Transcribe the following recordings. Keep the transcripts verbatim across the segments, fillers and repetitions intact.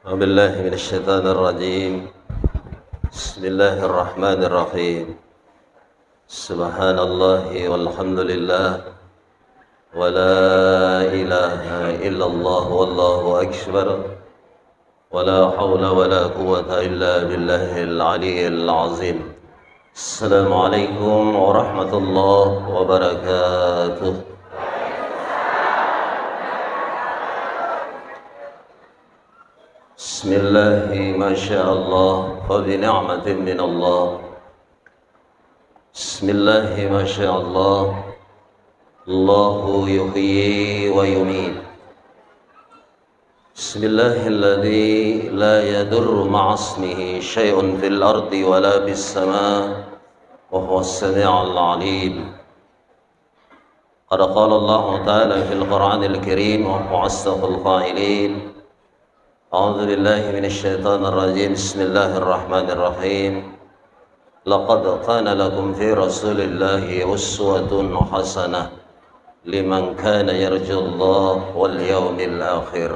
أعوذ بالله من الشيطان الرجيم. بسم الله الرحمن الرحيم. سبحان الله والحمد لله ولا إله إلا الله والله أكبر ولا حول ولا قوة إلا بالله العلي العظيم. السلام عليكم ورحمة الله وبركاته. بسم الله ما شاء الله فبنعمة من الله. بسم الله ما شاء الله. الله يحيي ويميت. بسم الله الذي لا يضر مع اسمه شيء في الأرض ولا في السماء وهو السميع العليم. قد قال الله تعالى في القرآن الكريم وهو أصدق القائلين: أعوذ بالله من الشيطان الرجيم. بسم الله الرحمن الرحيم. لقد كان لكم في رسول الله أسوة حسنة لمن كان يرجو الله واليوم الآخر.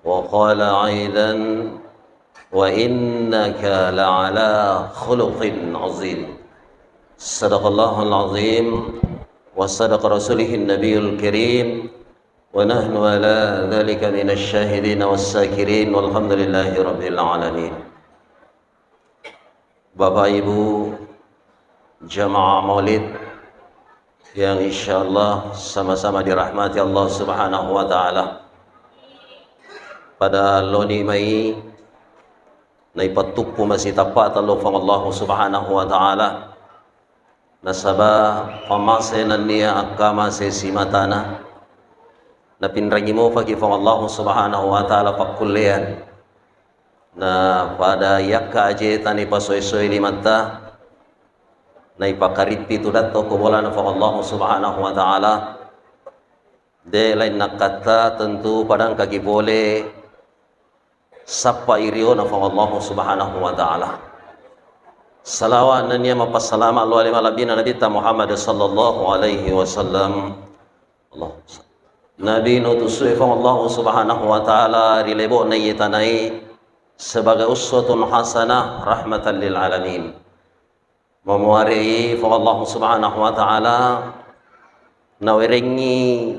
وقال أيضا: وإنك لعلى خلق عظيم. صدق الله العظيم وصدق رسوله النبي الكريم ونحن على ذلك من الشاهدين والشاكرين والحمد لله رب العالمين. Bapak Ibu jamaah Maulid yang insyaallah sama-sama dirahmati Allah Subhanahu wa Ta'ala. Pada loni mai naipattuppu masitappata lo Puang Allah Subhanahu wa Ta'ala. Nasaba pamase nennia akkamase simatana, napinrangi mofaki Puang Allah Subhanahu wa Ta'ala pakkullean. Na pada yakka ajeta nipasoe-soe limatta, naipakarippi tu datto ko bolana Puang Allah Subhanahu wa Ta'ala. De lain nakkatta tentu padangkaki pole sappa iriona Puang Allah Subhanahu wa Ta'ala. Salawa nennia mapassalama lo ale malabbina Nabitta Muhammad sallallahu alaihi wasallam. Allah. Nabi nutusue Puang Allah Subhanahu wa Ta'ala ri lebo'na iye tanai sebagai uswatun hasanah rahmatan lil alamin. Mamuarei Puang Allah Subhanahu wa Ta'ala nawerengngi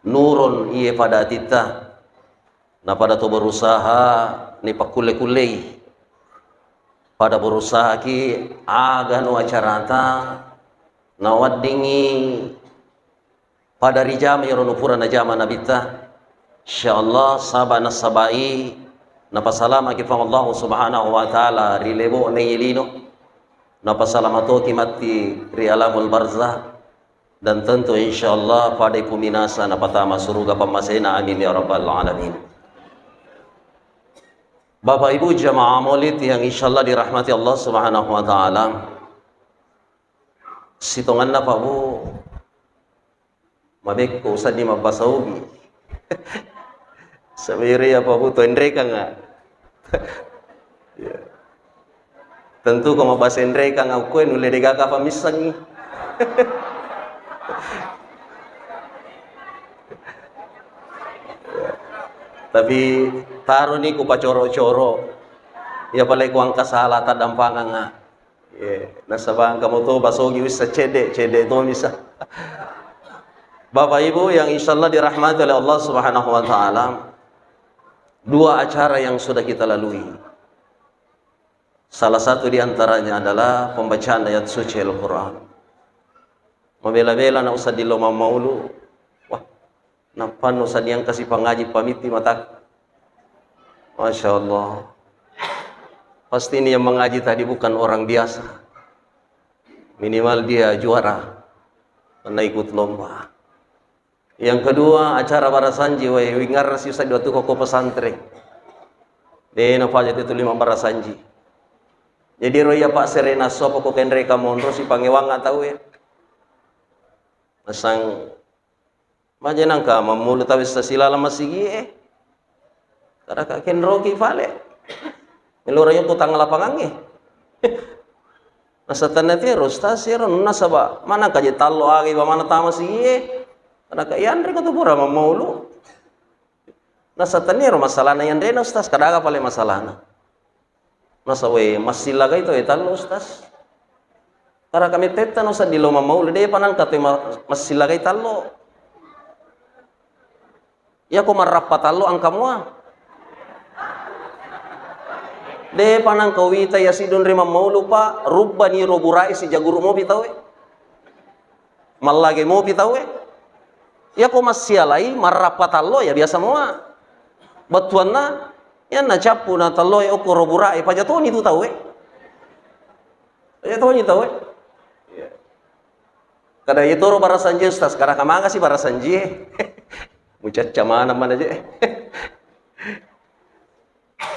nurun iye pada atitta, na pada to berusaha nipakkulle-kullei, pada berusahaki aga no acarata naweddingngi pada rijama iyaro nupura najama Nabitta. Insyaallah saba nasabai napasalamaki Puang Allah Subhanahu wa Ta'ala ri lebo'na iye lino, napasalama toki matti ri alamul barzah, dan tentu insyaallah pada ipuminasa napatama suruga pammasena, amin ya rabbal alamin. Bapak Ibu jamaah Maulid yang insyaallah dirahmati Allah Subhanahu wa Ta'ala, sitonganna Pak Bu, mabekko usaddi mabbasa Ugi. Sabiri apa Bu, to enrekang, ah. Ya. Tentu ko mabbasa enrekang, aku nulle degaga apa missengi. Ya. Tapi taroni ku pacoro-coro. Ya pale ku angka sala taddampanganga. Ye, nasaba engka moto basogi wissa cedde, cedde to misa. Bapak Ibu yang insyaallah dirahmati oleh Allah Subhanahu wa Ta'ala, dua acara yang sudah kita lalui. Salah satu di antaranya adalah pembacaan ayat suci Al-Quran. Mabela-bela na usaddi lo mammaulu. Wah, nappanno sadiang kasi pangaji pamitti mata. Masya Allah. Pasti ini yang mengaji tadi bukan orang biasa. Minimal dia juara karena ikut lomba. Yang kedua, acara barasanji, wae, wingarra si usaddi watu koko pesantren. De na paja itu lima barasanji. Jadi roya Pak Serena sopo ko kenre kamonro si pangewang atau ya. Nasang maje nangka mammulu tawessa silala masigie. Karaka kenroki pale. Melora yoko tang lapangange. Nasatanna tero, stasi ero, nasaba, mana kaje tallo age, ba mana tama sigie. Karaka yanre ko tu pura mammaulu. Nasa tenniro masalahna yanrena, Ustaz, kadaga pale masalahna. Nasa we, massillagai tau e tallo, Ustaz. Kara kamettetta no sedding lo mammaulu, de panangka te ma-, massillagai tallo. Iyako marrappa tallo angka mua. De panangka wita iya sidung ri mammaulu, Pak, rubbani ro burae sijaguru mopi tau e. Mallage mopi tau e. Iyako massialai marrappa tallo ya biasa mua. Bettuanna, yanna cappu na tallo e okko ro burae, paja toni tu tau e. Paja toni tau e. Iya. Kada iyatoro barasanjie, Ustaz, kada kamagasi barasanjie. Mucacca maneng mana je.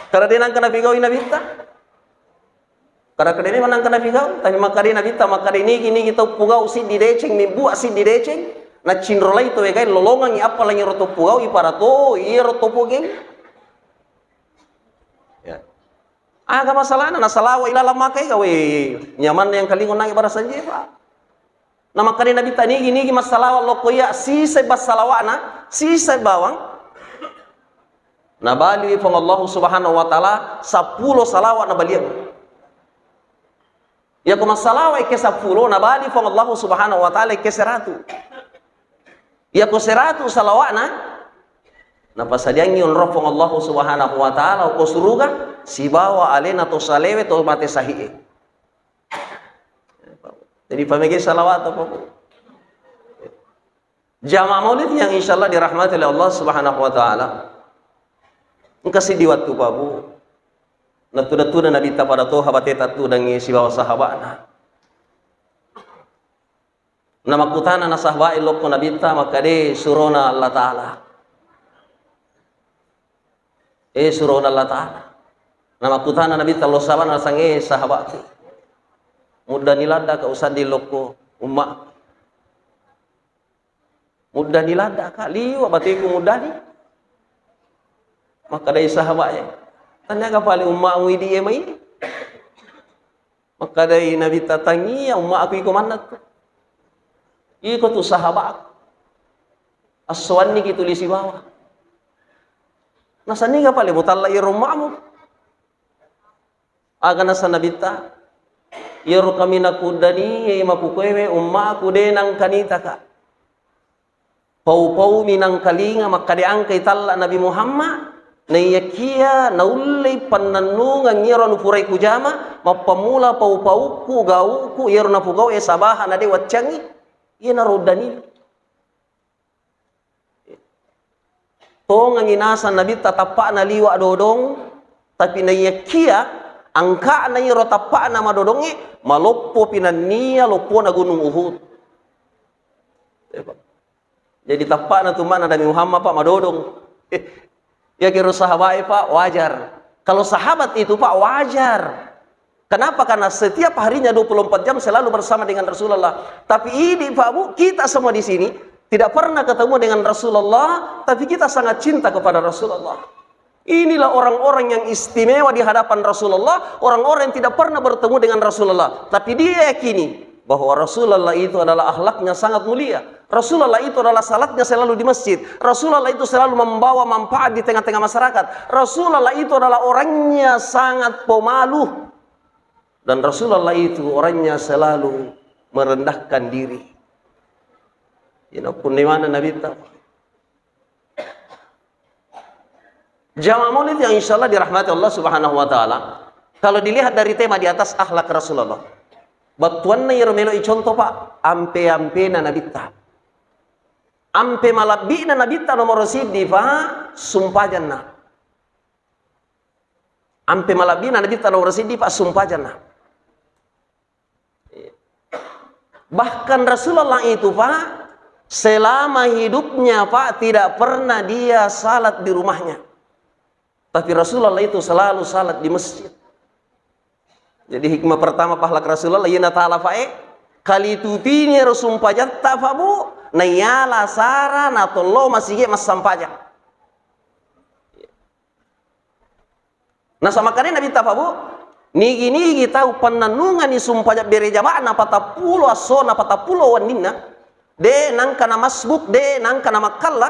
Kada de nangka napigaui Nabitta. Kada kedene manangka napigau, tapi makkeda Nabitta, makkeda nigi-nigi tau pugau siddi deceng, mibbuaq siddi deceng, nacinrolai tau egae lolongangi appalangi ro tau pugau, ipara to iyaro tau pogeng. Ya. Aga masalahna, nasalawa ilalang maka ega, we, nyamanna yang kalingo nangi barasanjie, Pak. Na makkeda Nabitta, nigi-nigi massalawa lokko iya, siseng bassalawa'na, siseng bawang. Nabaliwi Puang Allahu Subhanahu wa Ta'ala seppulo salawat nabaliang. Iyako massalawa ekke seppulo, nabali Puang Allahu Subhanahu wa Ta'ala ekke seratu. Iyako seratu salawa'na, napasadiangngi onrong Puang Allahu Subhanahu wa Ta'ala okko suruga, sibawa alena to salewe to mate sahih e. Jadi pamege salawat apa, Bu? Jamaah maulid yang insyaallah dirahmati oleh Allah Subhanahu wa Ta'ala. Engka siddi wattu, Pak, Bu. Nattu-nattuna Nabitta pada toha bateta tuddangngi sibawa sahaba'na. Namakkutana na sahabae lokko Nabitta, makkeda, "E surona Allah Ta'ala." E surona Allah Ta'ala. Namakkutana Nabitta lo sahabana, nasange sahaba'ku. Muddani laddaka usaddi lokko umma. Muddani laddaka, liwa bateku muddani. Makkedai sahaba'e, "Taniaga pale ummamu idi e mai?" Makkedai Nabitta, "Tangia ummaku iko mannattu. Iko tu sahaba'ku. Assoanni ki tuli sibawa. Nasanniga pale mutalla iyaro ummamu?" Aga nasa Nabitta, "Iyaro kaminang kuddani e makukoewe ummaku de nangkanitaka. Pau-paumi nangkalinga makkeda angkai talla Nabi Muhammad, naiyakkiya naullei pannennungeng iyaro anu purai kujama, mappammula pau-paukku, gaukku, iyaro napugau e sabaha na de waccangi, iyanaro uddani." Tongengi naseng Nabitta tappa'na liwa dodong, tapi naiyakkiya angka'na iyaro tappa'na madodongnge, maloppopi nenniya loppona Gunung Uhud. Jadi tappa'na tu mana Nabi Muhammad, Pak, madodong. Iyakiro sahabae, Pak, wajar. Kalau sahabat itu, Pak, wajar. Kenapa? Karena setiap harinya dua puluh empat jam selalu bersama dengan Rasulullah. Tapi ini, Pak, Bu, kita semua di sini tidak pernah ketemu dengan Rasulullah, tapi kita sangat cinta kepada Rasulullah. Inilah orang-orang yang istimewa di hadapan Rasulullah, orang-orang yang tidak pernah bertemu dengan Rasulullah. Tapi dia yakini bahwa Rasulullah itu adalah akhlaknya sangat mulia. Rasulullah itu adalah salatnya selalu di masjid. Rasulullah itu selalu membawa manfaat di tengah-tengah masyarakat. Rasulullah itu adalah orangnya sangat pemalu. Dan Rasulullah itu orangnya selalu merendahkan diri. Ina punna mana Nabi ta. Jamaah maulid yang insya Allah dirahmati Allah Subhanahu wa Ta'ala, kalau dilihat dari tema di atas, akhlak Rasulullah, battuanna iyaro melo icontoh, Pak, ampe-ampena Nabitta. Ampe malabbi'na Nabitta nomoro siddi, Pak, sumpajanna. Ampe malabbi'na Nabitta nomoro siddi, Pak, sumpajanna. Bahkan Rasulullah itu, Pak, selama hidupnya, Pak, tidak pernah dia salat di rumahnya. Tapi Rasulullah itu selalu salat di masjid. Jadi hikmah pertama pahlak Rasulullah, iya natala, Pak, e, kalitutini ero sumpajatta, Pak, Bu, naiyala sara natollo masigi massampajang. Nasa makkeda Nabitta, Pak, Bu, nigi-nigi tau pannennunganni sumpajang bere jama'na patappulo essona, patappulo wenninna, de nangka namasbuk, de nangka namakkalla,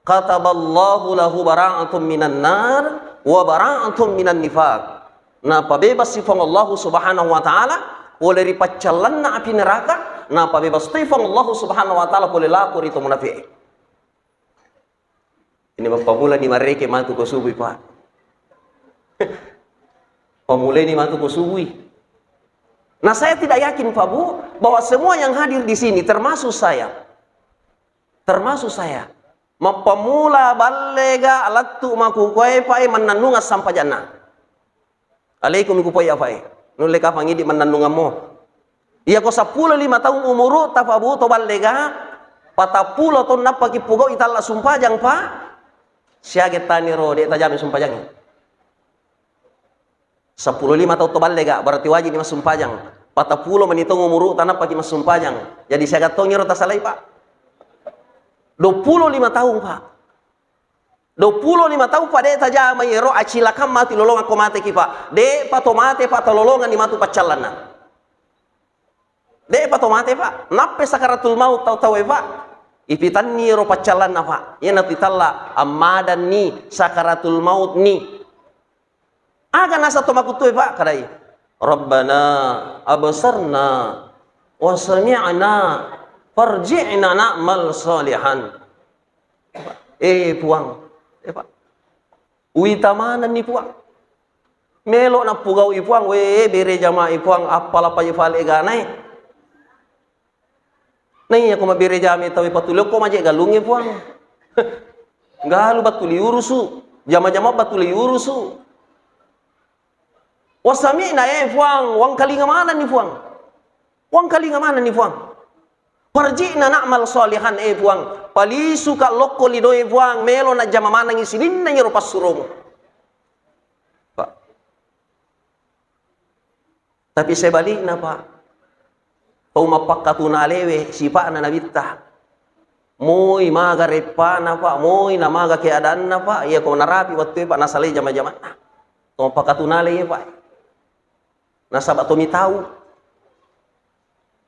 Kataballahu lahu bara'atum minan nar wa bara'atum minan nifaq. Napabebassi Puang Allahu Subhanahu wa Ta'ala pole ri paccallanna api neraka, napabebas toi Puang Allahu Subhanahu wa Ta'ala pole lako ri to munafiqe. Ini mappamula ni mareke matu ko subui, Pak. Pamulai ni matu ko subui. Nah, saya tidak yakin, Pak Bu, bahwa semua yang hadir di sini, termasuk saya, termasuk saya, mappamula ballega lattu makukoe, Pak, e, mannannungang sampajanna. Alaikum ku poi afae. Nulle kapang idi mannannungammu. Iya ko seppulo lima taung umuru tapabuto ballega, patappulo taung nappaki pugau italla sumpajang, Pak. Siaga taniro de tajami sumpajang. Seppulo lima taung to ballega, berarti wajib ni massumpajang. Patappulo mani taung umuru tanappaki massumpajang. Jadi siaga taung iro tasalai, Pak. Dua puluh lima taung, Pak. Dua puluh lima taung, Pak, de tajama iyaro acilakang matu lolongeng ko mateki, Pak. De pa to mate, Pak, talolongenni matu paccallanna. De pa to mate, Pak. Nappe sakaratul maut tau-tau e, Pak. Ipitanni iyaro paccallanna, Pak. Iyana tu italla ammadanni sakaratul maut ni. Aga nasa to makutue, Pak, kadai. Rabbana absarna wa sami'na farji'na na'mal salihan. Eh, Puang. Eh, Pak. Uwita manenni, Puang. Melo nappugaui, Puang. We, bere jamai, Puang. Appala paje fale ganae. Naiya ko mabbere jame tauwe patulio ko maje galungnge, Puang. Galu battu liurusu. Jama-jama battu liurusu. Wasami'na, eh, Puang. Wangkalinga manenni, Puang. Wangkalinga manenni, Puang. Farji'na na'mal salihan, eh, Puang. Palisuka lokko lidoe, Puang. Melo najjama manengi sininna iyaro passuromu. Pak. Tapi sebalikna, Pak. Tau mappakkatuna alewe, sipa'na Nabitta. Moi maga reppana, Pak. Moi namaga keadaanna, Pak. Iya ko narapi wattue, Pak, nasalai jama-jamanna. Tau mappakkatuna ale, Pak. Nasaba to mitau.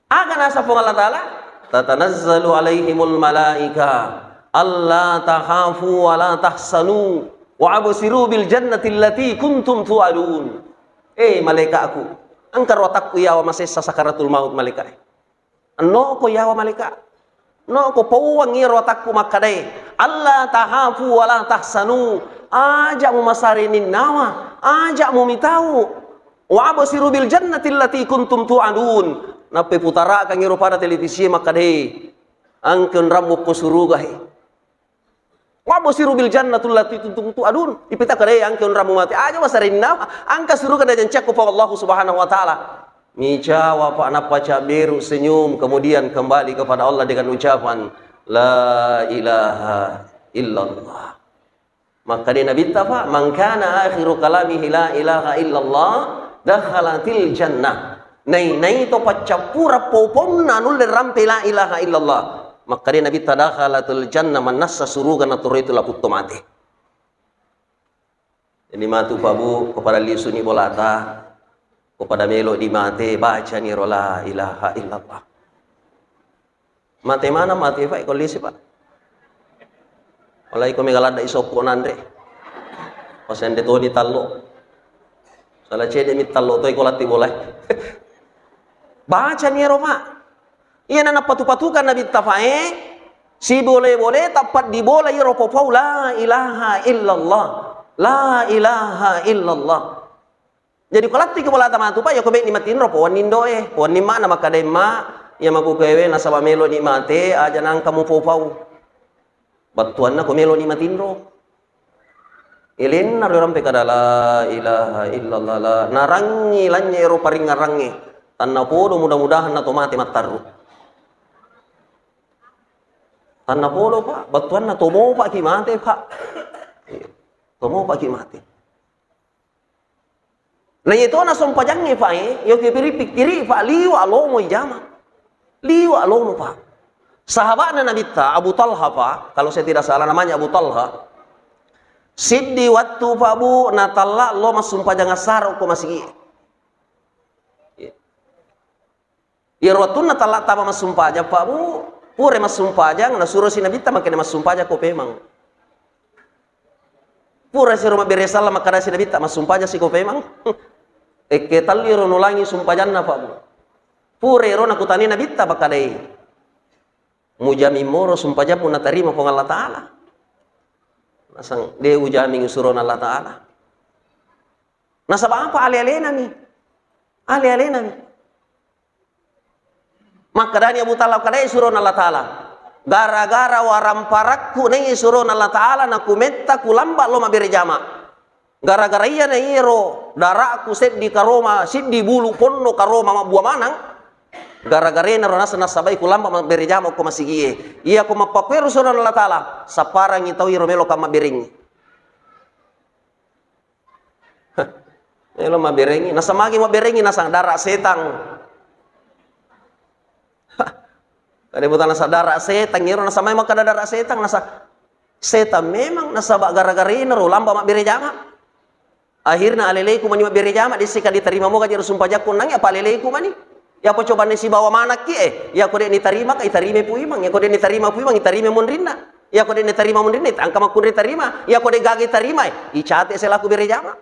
Aga nasa Puang Allah Ta'ala? Tatanazzalu alaihimul malaika alla takhafu wa la tahsanu wa absiru bil jannati allati kuntum tu'adun. Eh, malaikatku, engka ro watakku yawa masessa sakaratul maut, malaikae. Ennoko yawa malaika. Noko pauang iyaro watakku makkadae, "Alla tahafu wa la tahsanu." Aja mumasareni nawa, aja mumitau. "Wa absiru bil jannati allati kuntum tu'adun." Nappeputara'kang iro pada televisi makkadae, "Engka onrammu ko surugae." "Wa absiru bil jannati allati kuntum tu'adun." Ipeta kadae, "Engka onrammu mate." Aja masareni nawa, engka suruga najanciakko Puang Allahu Subhanahu wa Ta'ala. Micawa, Pak, nappa cabberu senyum, kemudian kembali kepada Allah dengan ucapan, "La ilaha illallah." Makkeda Nabitta, Pak, "Man kana akhiru kalamihi la ilaha illallah, dakhalatil jannah." Nai-nai to paccappura poponna nulle rampe la ilaha illallah. Makkeda Nabitta, "Dakhalatil jannah," mannassa suruga naturo itu laputto mate. Jadi matu, Pak, Bu, ko pada lisuni bolata, ko pada melo di mate, bacani ro la ilaha illallah. Mate mana mate, Pak, ko lisi, Pak. Olai ko mega ladda isoppo nanre. Pas ende toni tallo. Sala cede mi tallo toi ko latti bolai. Bacani ro, Pak. Iyana nappatu-patukan Nabitta, Pak, eh, sibole-bole tappa dibola iyaro popau la ilaha illallah. La ilaha illallah. Jadi ko lattiki bolata matu, Pak, ya ko be'ni matinro, powanni indoe, powanni emma, na makkeda emma, iya makukewe nasaba meloni mate, aja nangka mupopau. Battuanna ko meloni matinro. Elenna ro rampe kada la ilaha illallah, la. Narangi lanye ero paringngarangnge. Tanna podo, mudah-mudahan na to mate mattarru. Tanna podo, Pak, battuanna to mopaki mate, Pak. Iya. To mopaki mate. Na iyatona sompajangnge, Pak, eh, yoki piri pikkiri, Pak, liwa lomo ijama. Liwa lomo, Pak. Sahabatna Nabitta, Abu Talha, Pak, kalau saya tidak salah namanya Abu Talha. Siddi wattu, Pak, Bu, natalla lo massumpajang asaro ko masigi. Iyaro wettunna talla tama massumpajang, Pak, Bu, pura massumpajang, nasurosi Nabitta makkeda massumpajang ko pemang. Pura siro mabbere salla makkadasi Nabitta, "Massumpajang siko pemang?" Ekke talli ro nulangi sumpajanna, Pak Bu. Pura ero nakutani Nabitta makkadai, "Mujamin moro sumpajammu natarima Puang Allah Ta'ala?" Nasang, "De ujamin surona Allah Ta'ala." Nasaba apa? Ale-alenami. Ale-alenami. Makkedani Abu Talha, "Kadai surona Allah Ta'ala. Gara-gara waramparakku nai surona Allah Ta'ala, nakumetta kulamba lo mabbere jama. Gara-gara iya na iyaro darakku seddi karoma, siddi bulu ponno karoma mabbua manang. Gara-gara ero nasa-, nasabai kulamba mabbere jama ko masigie. Iya ko mappakuero surona Allah Ta'ala, sapparangi tau iro melo ka mabberengi." Melo mabberengi, nasamagi mabberengi, nasang dara setang. Kada buta nasa dara setang, ero nasamai makkada dara setang, nasa setang memang, nasaba gara-gara ero lamba mabbere jama. Akhirna alelei ku mani mabbere jama, dessika ditarima moga jero sumpajakku nangi apa alelei ku mani. Iya ko cobanna sibawa manakki, eh. Iya ko de' nitarima ka, itarima Pu Imang. Iya ko de' nitarima Pu Imang, itarima monrinna. Iya ko de' nitarima monrinna, angka makkunrai tarima. Iya ko de' gaga itarima, eh, icate selaku bere jama.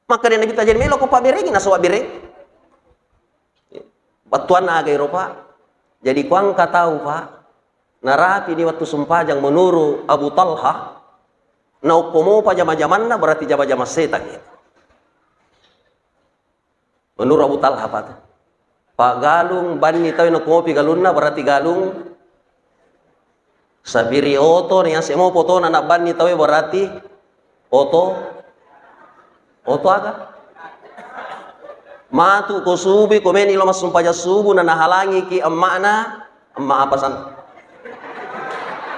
Makkeda Nabitta, "Jadi melo ko pabberengi?" Nasaba bereng. Battuanna aga ero, Pak? Jadi ko angka tau, Pak, narapi ni wettu sumpajang menuru Abu Talha, naokko mopa jama-jamanna, berarti jama-jama setang itu. Menurut Abu Talha, Pak, Pak, galung banni tau nakopi galunna, berarti galung sapiri oto, ni ase mo potona na banni tau, berarti oto, oto aga? Matu ko subu, ko meni lo massumpajang subu, na nahalangiki emma'na, emma apa san?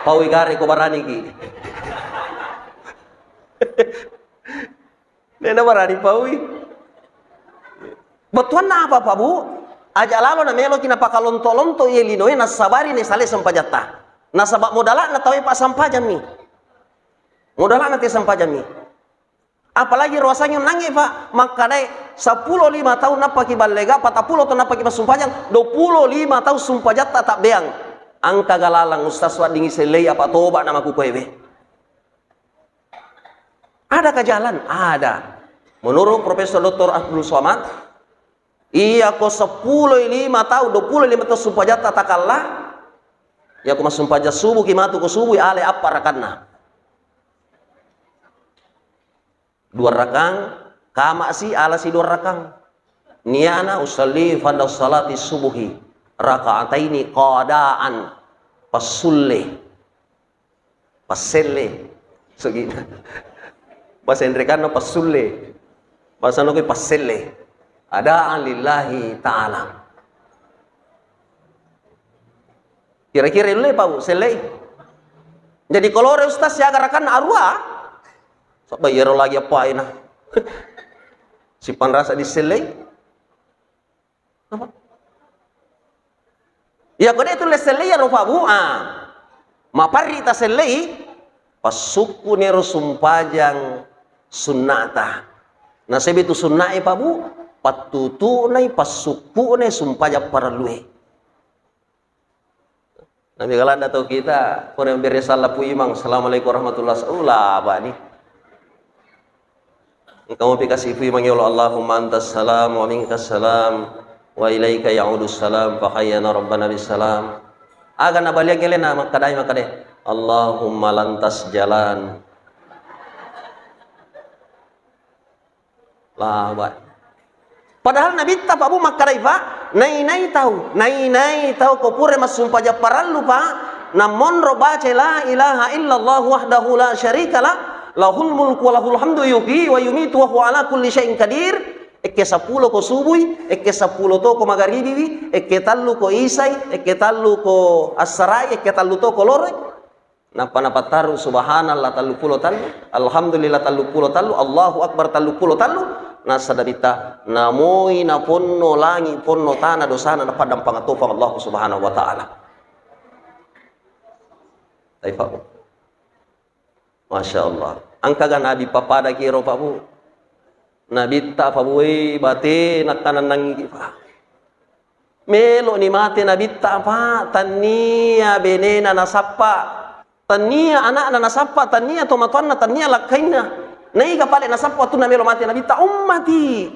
Paui gare ko baraniki. Nena barani paui. Bettuanna apa, Pak Bu? Aja lalo na meloki napakalonto-lonto iye linoe, nasabari ne sale sempajatta. Nasaba modala'na tawe, Pak, sampajammi. Modala'na te sampajammi. Apalagi roasangi onnangnge, Pak, makkadai seppulo lima taung nappaki ballega, patappulo taung nappaki massumpajang, duappulo lima taung sumpajatta tabbeang. Angka galalang Ustaz waddingi sellei apa toba na makukoewe. Adakah jalan? Ada. Menurut Profesor Doktor Abdul Somad, iya ko seppulo lima taung, duappulo lima taung sumpajatta takalla, iya ko massumpajang subuki matu ko subui, ale appa rakanna. Dua rakang, kamasi, alasi dua rakang. Niana usalli fadla salati subuhi raka'ataini qadaan, passulle. Passelle. Sogina. Bahasa Inrekanna passulle. Bahasa Noki passelle. Adaan lillahi ta'ala. Kira-kira le, Pak, Bu, sellei. Jadi, kolore Ustaz siaga rakanna arua. Sabba iyaro lagi appaina. Sipanrasa disellei. Apa? Iya, ko de' tulle sellei iyaro, Pak, Bu. Ah. Maparri tasellei, passukku'ni ro sumpajang sunnata. Nasaba itu sunnae, Pak, Bu, pattutu'nai, passukku'nai sumpajang parellue. Nabi galanda tau kita, pura bere salla Pu Imang, "Assalamualaikum warahmatullahi wabarakatuh." Ula, Pak, ni. Engka mopi kasi Pu Imang, ya Allah, Allahumma antas salam wa minkas salam wa ilaika ya'udus salam, fa hayyana rabbana bis salam. Aga nabaliang elena makkadai, makkadai, "Allahumma lantas jalan." Lawa. Padahal Nabitta, Pak, Bu, makkedai, Pak, nai-nai tau, nai-nai tau ko pura massumpajang parellu, Pak, namonro baca la ilaha illallah wahdahu la syarikalah, lahul mulku wa lahul hamdu yuhyi wa yumitu wa huwa ala kulli syai'in qadir, ekke seppulo ko subui, ekke seppulo to ko magaribiwi, ekke tellu ko isai, ekke tellu ko assarai, ekke tellu to ko loroi. Nappa napattaru subhanallah telluppulo tellu, alhamdulillah telluppulo tellu, Allahu akbar telluppulo tellu, nassada Nabitta, namoi naponno langi ponno tana dosana napaddampang topang Allah Subhanahu wa Ta'ala. Taifa. Masya Allah. Angkaga Nabi papadaki ero, Pak, Bu. Nabitta, Pak, Bu, eh, bate nakkanannangiki, Pak. Melo'ni mate Nabitta, Pak, tannia benena nasappa. Tania ana'na nasappa, tania tomatoanna, tania lakkainna. Naiga pale nasappa wattunna melo mate Nabitta, "Ummati,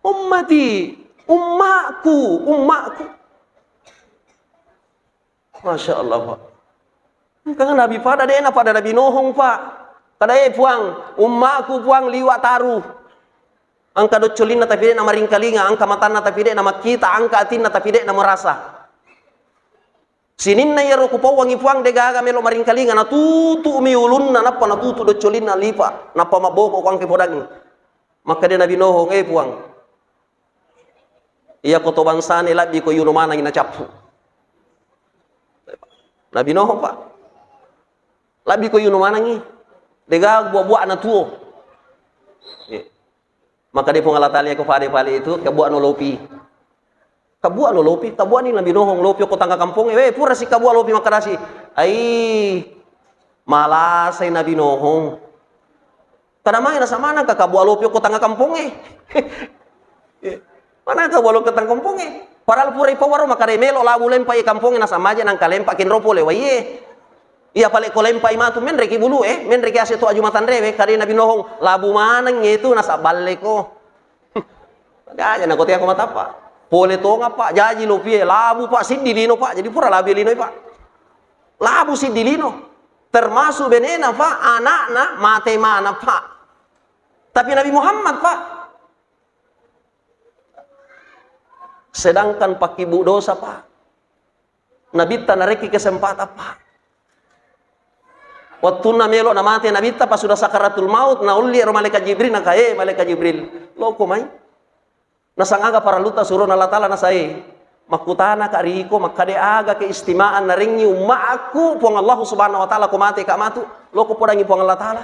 ummati, ummaku, ummaku." Masya Allah, Pak. Engka Nabi pada de'na pada Nabi Nohong, Pak. Kada, "Eh, Puang, ummaku, Puang, liwa taru." Engka doccolinna tapi de'na maringkalinga, engka matanna tapi de'na makkita, engka atinna tapi de'na merasa. Sininna iyaro kupauwangi Puang, degaga melo maringkalinga, natutu'mi ulunna, nappa natutu doccolinna lipa, nappa mabboko ko engka podangi. Makkeda Nabi Nohong, "Eh Puang, iyako to bangsane labbi ko yuno manangi nacappu." Nabi Nohong, Pak. Labbi ko yuno manangi. Degaga buah-buahna tuo. Iya. Makkeda Puang Allah Taala, "Ko pade pale itu, kabuano lopi." Kabuano lopi, kabuani Nabi Nohong lopi ko tangga kampongnge. Weh, pura si kabua lopi makkedasi. Ai, malasai Nabi Nohong. Kada mai nasamana ka kabua lopi ko tangga kampongnge. Mana kabua lopi ko tangga kampongnge? Padahal pura ipawaro makkeda melo labu lempai kampongnge nasamaja nangka lempa kenro pole waiye. Iya pale ko lempai matu menreki bulu e, menreki ase to aju matanrewe, kade Nabi Nohong labu maneng itu nasabballe ko. Makanya nako tea ko matappa. Pole tonga, Pak, jaji lopie, labu, Pak, siddi lino, Pak. Jadi pura labu lino, Pak. Labu siddi lino. Termasuk benena, Pak, anakna mate mana, Pak. Tapi Nabi Muhammad, Pak. Sedangkan pakkibbu dosa, Pak. Nabitta narekki kesempatan, Pak. Wattunna melo namate Nabitta, pas sudah sakaratul maut, naulli ero malaikat Jibril, naka, "Eh, malaikat Jibril, loko mai." Nasangaga parallutta surona Allah Taala, nasae, "Makkutana ka riko, makkade aga keistimewaan narengngi ummaku Puang Allahu Subhanahu wa Taala, ko mate ka matu, loko podangi Puang Allah Taala.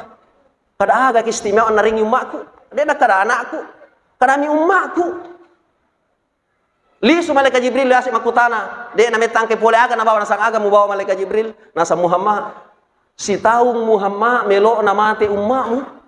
Kada aga keistimewaan narengngi ummaku?" De nakkada anakku, kadami ummaku. Lisu malaikat Jibril, yase makkutana, de namettangke pole aga nabawa, nasang aga mubawa malaikat Jibril, nasang Muhammad, sitaung Muhammad melo namate ummamu.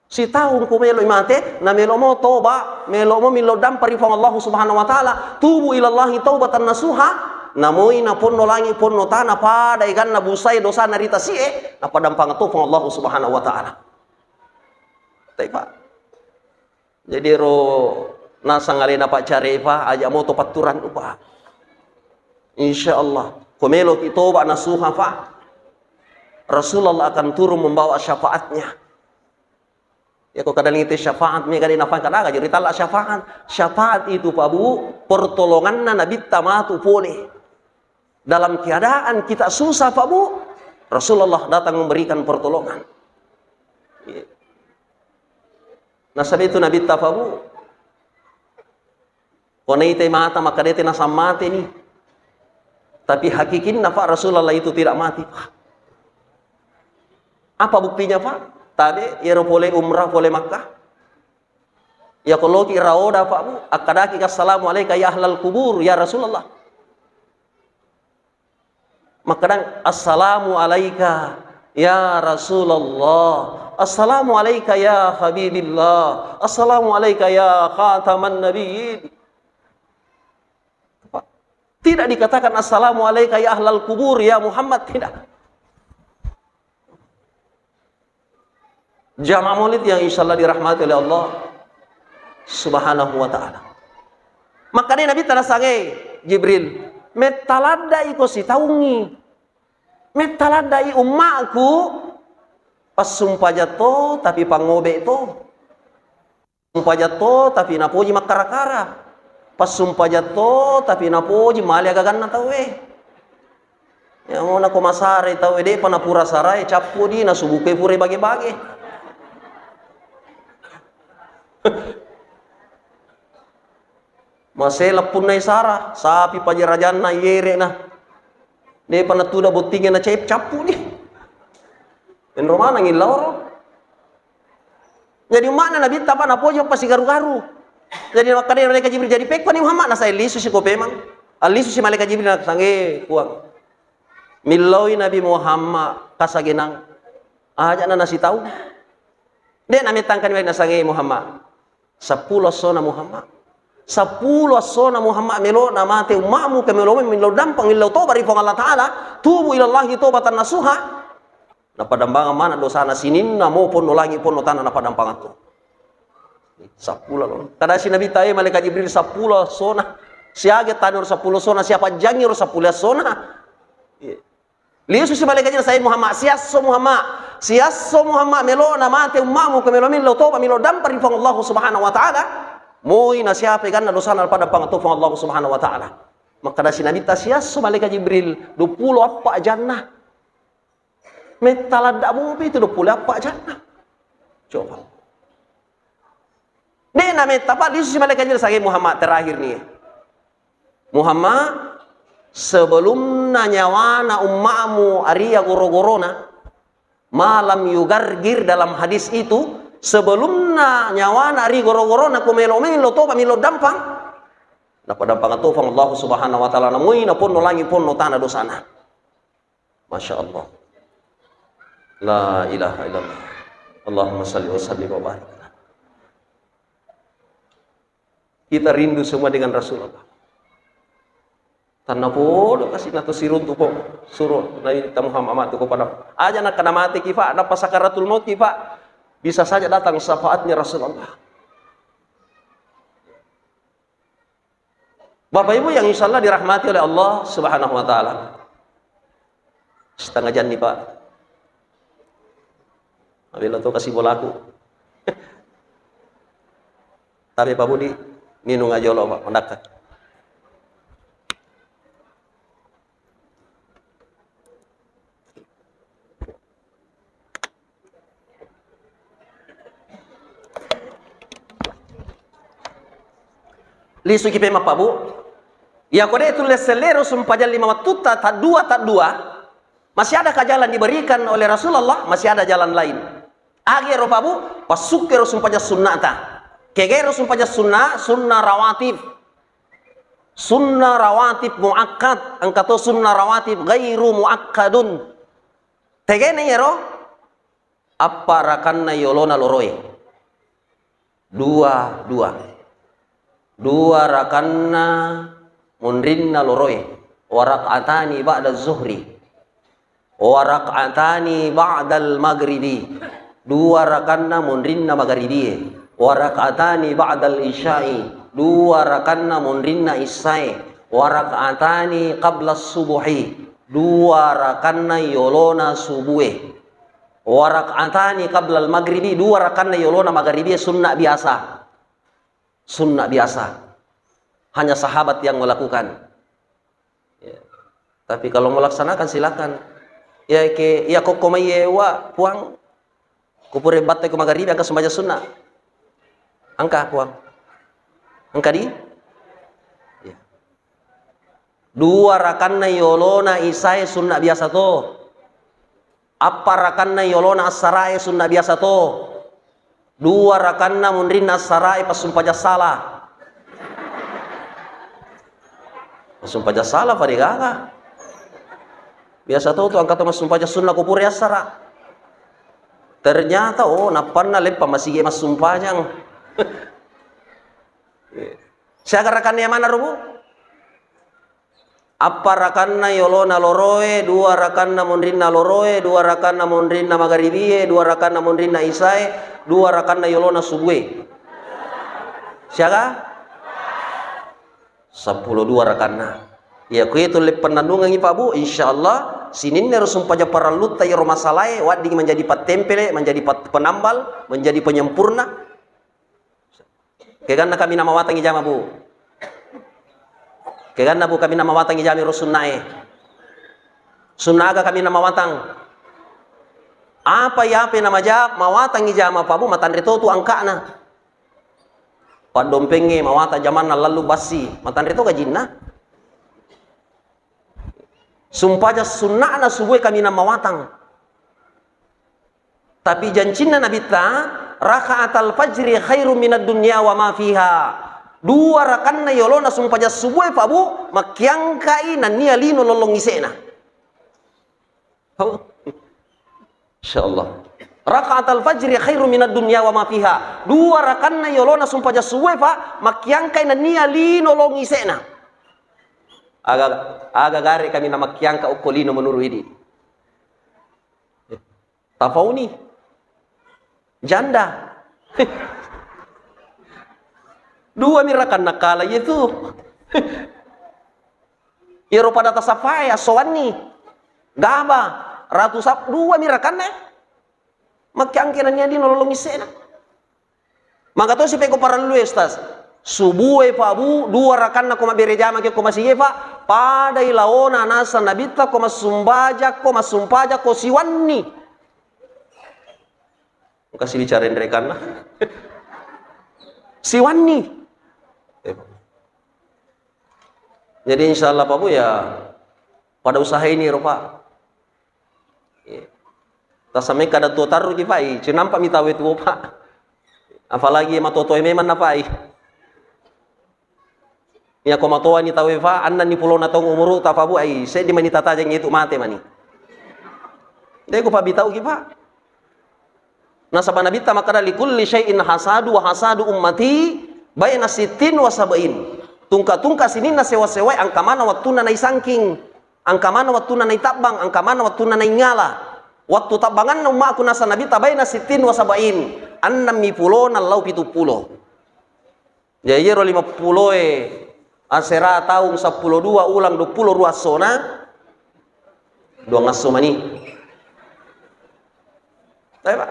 Sitaung ko melo mate, na melo mo toba, melo mo millau dampa ri Puang Allah Subhanahu wa Taala, tubu ilallahi taubatan nasuha, namoi na ponno langi ponno tana pada eganna busae dosana ri tasie, napadampang to Puang Allah Subhanahu wa Taala. Taipa. Jadi ro nasang alena Pak Carefa, aja moto patturang upa. Insya Allah, ko melo ki toba nasuha, Pak, Rasulullah akan turun membawa syafaatnya. Ya, ko kadang itu syafaat, mega di nafang kadang aja ditala syafaat. Syafaat itu, Pak Bu, pertolonganna Nabitta matu pole. Dalam keadaan kita susah, Pak Bu, Rasulullah datang memberikan pertolongan. Iya. Nasaba itu Nabitta, Pak Bu, ko naitai mata, makkadete nasang mate ni. Tapi hakikinna, Pak, Rasulullah itu tidak mati, Pak. Apa buktinya, Pak? Tabe, iyaro pole umrah, pole Makkah. Iya ko loki raoda, Pak Bu, akkadaki, "Assalamu alaika ya ahlal kubur, ya Rasulullah." Makkadang, "Assalamu alaika ya Rasulullah, assalamu alaika ya Habibillah, assalamu alaika ya khataman nabiyyin." Tidak dikatakan, "Assalamu alaika ya ahlal kubur, ya Muhammad," tidak. Jamaah maulid yang insya Allah dirahmati oleh Allah Subhanahu wa Ta'ala. Makkadai Nabitta nasange Jibril, "Metta ladda iko sitaungi, metta ladda i ummaku, passumpajang to tapi pangobe to." Sumpajang to tapi napoji makkara-kara. Passumpajang to tapi napoji male agaganna tauwe. Ya, mo nako masare tauwe, de'pa napura sarae, cappu di, nasubuke pura bage-bage. Masela punna isara, sapi pajarajanna, iyere'na. De'pa natuda bottinge na cep-, cappu di. Enro maneng illaoro. Jadi umma'na Nabitta, Pak, napoji pasigaru-garu. Jadi makkeda malaikat Jibril, "Jadi pekkoni Muhammad?" Nasae, "Lisu si ko pemang." Allisu si malaikat Jibril, nasange, "Puang, millaui Nabi Muhammad kasagenang. Aja'na nasitau." De' namettangkani nasange Muhammad. Seppulo essona Muhammad. Seppulo essona Muhammad melo namate umma'mu, ke melo millau dampeng, millau toba ri Puang Allah Ta'ala, tubu ilallahi tobatan nasuha. Napadampangang mana dosana sininna mo ponno langi ponno tana napadampangang to. Seppulo lo. Kadasi Nabitta, "E, malaikat Jibril, seppulo sona. Siaga tani ro seppulo sona, siapa jangi ro seppulo sona?" Iya. Lisu si malaikat Jibril, "Sai Muhammad, siasso Muhammad. Siasso Muhammad, melo na mate ummamu, ko melo melo toba, melo dampa ri Puang Allah Subhanahu wa Ta'ala. Moi na siapa ganna dosana pada pangatofa Allah Subhanahu wa Ta'ala." Makkadasi Nabitta, "Siasso malaikat Jibril, dua puluh appa janna." Metta ladda mopi tu dua puluh appa janna. Coba. De' na metta, Pak, lisu si malaikat Jibril, "Sage Muhammad, terakhir nih. Muhammad, sebelumna nyawana ummamu aria goro-gorona, malam yugargir dalam hadis itu, sebelumna nyawana ari goro-gorona ko melo-melo toba, melo dampang, napadampang tofang Allah Subhanahu wa Ta'ala, namoi na ponno langi ponno tana dosana." Masya Allah. La ilaha illallah. Allahumma salli wa sallim wa barik. Kita rindu semua dengan Rasulullah. Tanna podo kasi nato siruntu po, suruh Nabi Muhammad matu kepada. Aja nak kena mati kifa, napa sakaratul maut kifa, bisa saja datang syafaatnya Rasulullah. Bapak Ibu yang insya Allah dirahmati oleh Allah Subhanahu wa Ta'ala. Setengah jam nih, Pak. Mabela to kasi bolaku. Tapi Pak Budi, ninu ngajolo, Pak, mendakka. Lisuki pema, Pak Bu. Iya ko de' tulle sellero sumpajang lima wattutta, taddua, taddua. Masih adakah jalan diberikan oleh Rasulullah? Masih ada jalan lain. Agi ero, Pak Bu, passukke ero sumpajang sunnata. Kega ero sumpajang sunna, sunna rawatib. Sunna rawatib muakkad, engka to sunna rawatib ghairu muakkadun. Tegene ero, appa rakanna yolona loroe. Dua, dua. Dua rakanna munrinna loroe. Wa rak'atani ba'da zuhri. Wa rak'atani ba'dal maghribi. Dua rakanna munrinna magaribie. Wa rak'atani ba'dal isya'i. Dua rakanna munrinna isyae. Wa rak'atani qabla subuhi. Dua rakanna yolona subue. Wa rak'atani qablal maghribi, dua rakanna yolona magaribie sunna biasa. Sunna biasa. Hanya sahabat yang melakukan. Ya. Tapi kalau melaksanakan silakan. Ya ke, ya kokko mai ewa, Puang. Kupure batte ko magaribi angka sumbaja sunna. Angka, Puang. Angka di? Ya. Dua rakanna yolona isae sunna biasa to. Appa rakanna yolona assarae sunna biasa to. Dua rakanna munrinna assarae passumpajang sala. Passumpajang sala pada gaga. Biasa to tu angka to massumpajang sunna ko pura assara. Ternyata, oh, nappanna leppa masigi massumpajang. Siaga rakanna yang mana, Robu? Appa rakanna yolona loroe, dua rakanna monrinna loroe, dua rakanna monrinna magaribie, dua rakanna monrinna isae, dua rakanna yolona subue. Siaga? Seppulo dua rakanna. Iya, kuetu le pennanungengi, Pak Bu, insyaallah sininna ro sumpaja parallutta iyaro masalae, wedding menjadi pattempele, menjadi pat-, penambal, menjadi penyempurna. Keganna kaminang mawatang ijama, Bu? Keganna, Bu, kaminang mawatang ijama ro sunnae? Sunna aga kaminang mawatang? Apa iya, apa namaja mawatang ijama, Pak Bu, matanre to tu angka'na. Paddompengnge mawatang jamanna lallu bassi, matanre to gajinna. Sumpaja sunna'na subue kaminang mawatang. Tapi jancinna Nabitta, "Raka'atal fajri khairum minad dunya wa ma fiha." Dua rakanna yolona sumpaja subue, Pak Bu, makkiangkai nennia lino lollong ise'na. Insyaallah. "Raka'atal fajri khairum minad dunya wa ma fiha." Dua rakanna yolona sumpaja subue, Pak, makkiangkai nennia lino lollong ise'na. Aga, aga gare kaminang makkiangka okko lino menuru idi. Tafauni. Janda. Dua mi rakanna kala iye tu. Iyaro pada tasafae assowanni. Gaba, ratu sap-, dua mi rakanna. Makke angke nennia di nololong isse'na. Maka to sipeko parellu e, Ustaz. Subue, Pak, Bu, dua rakanna ko mabbere jama ke ko masigi, Pak. Padai laona nasa nabitta ko massumbajang ko, massumpajang ko siwanni. Engka sibicara enrekanna. Siwanni. Eh, Pak. Jadi, insya Allah, Pak, Bu, ya, pada usaha ini, ro, Pak. Iya. Tasamai kada tuo tarru ki, Pak, i. Cinampa mi tawe tuo, Pak. Apalagi matotoe memang na, Pak, i. Iya, ko matoani tawe, Pak, annanni pulona taung umuru ta, Pak, Bu, ai, seddi mani tatajang itu mate mani. De' ku pabbitau ki, Pak. Nasaba Nabitta makkeda, "Likulli syai'in hasadu wa hasadu ummati baina sittin wa sab'in." Tungka-tungka sininna sewa-sewae engka maneng wettunna naisangking, engka maneng wettunna naitabbang, engka maneng wettunna naingala. Wettu tabbanganna ummaku nasa Nabitta baina sittin wa sab'in, enneng mi pulona lao pitu pulo. Jadi iyaro lima pulo e asera taung seppulo dua ulang dua pulo dua essona, duang esso mani. Tabe, Pak.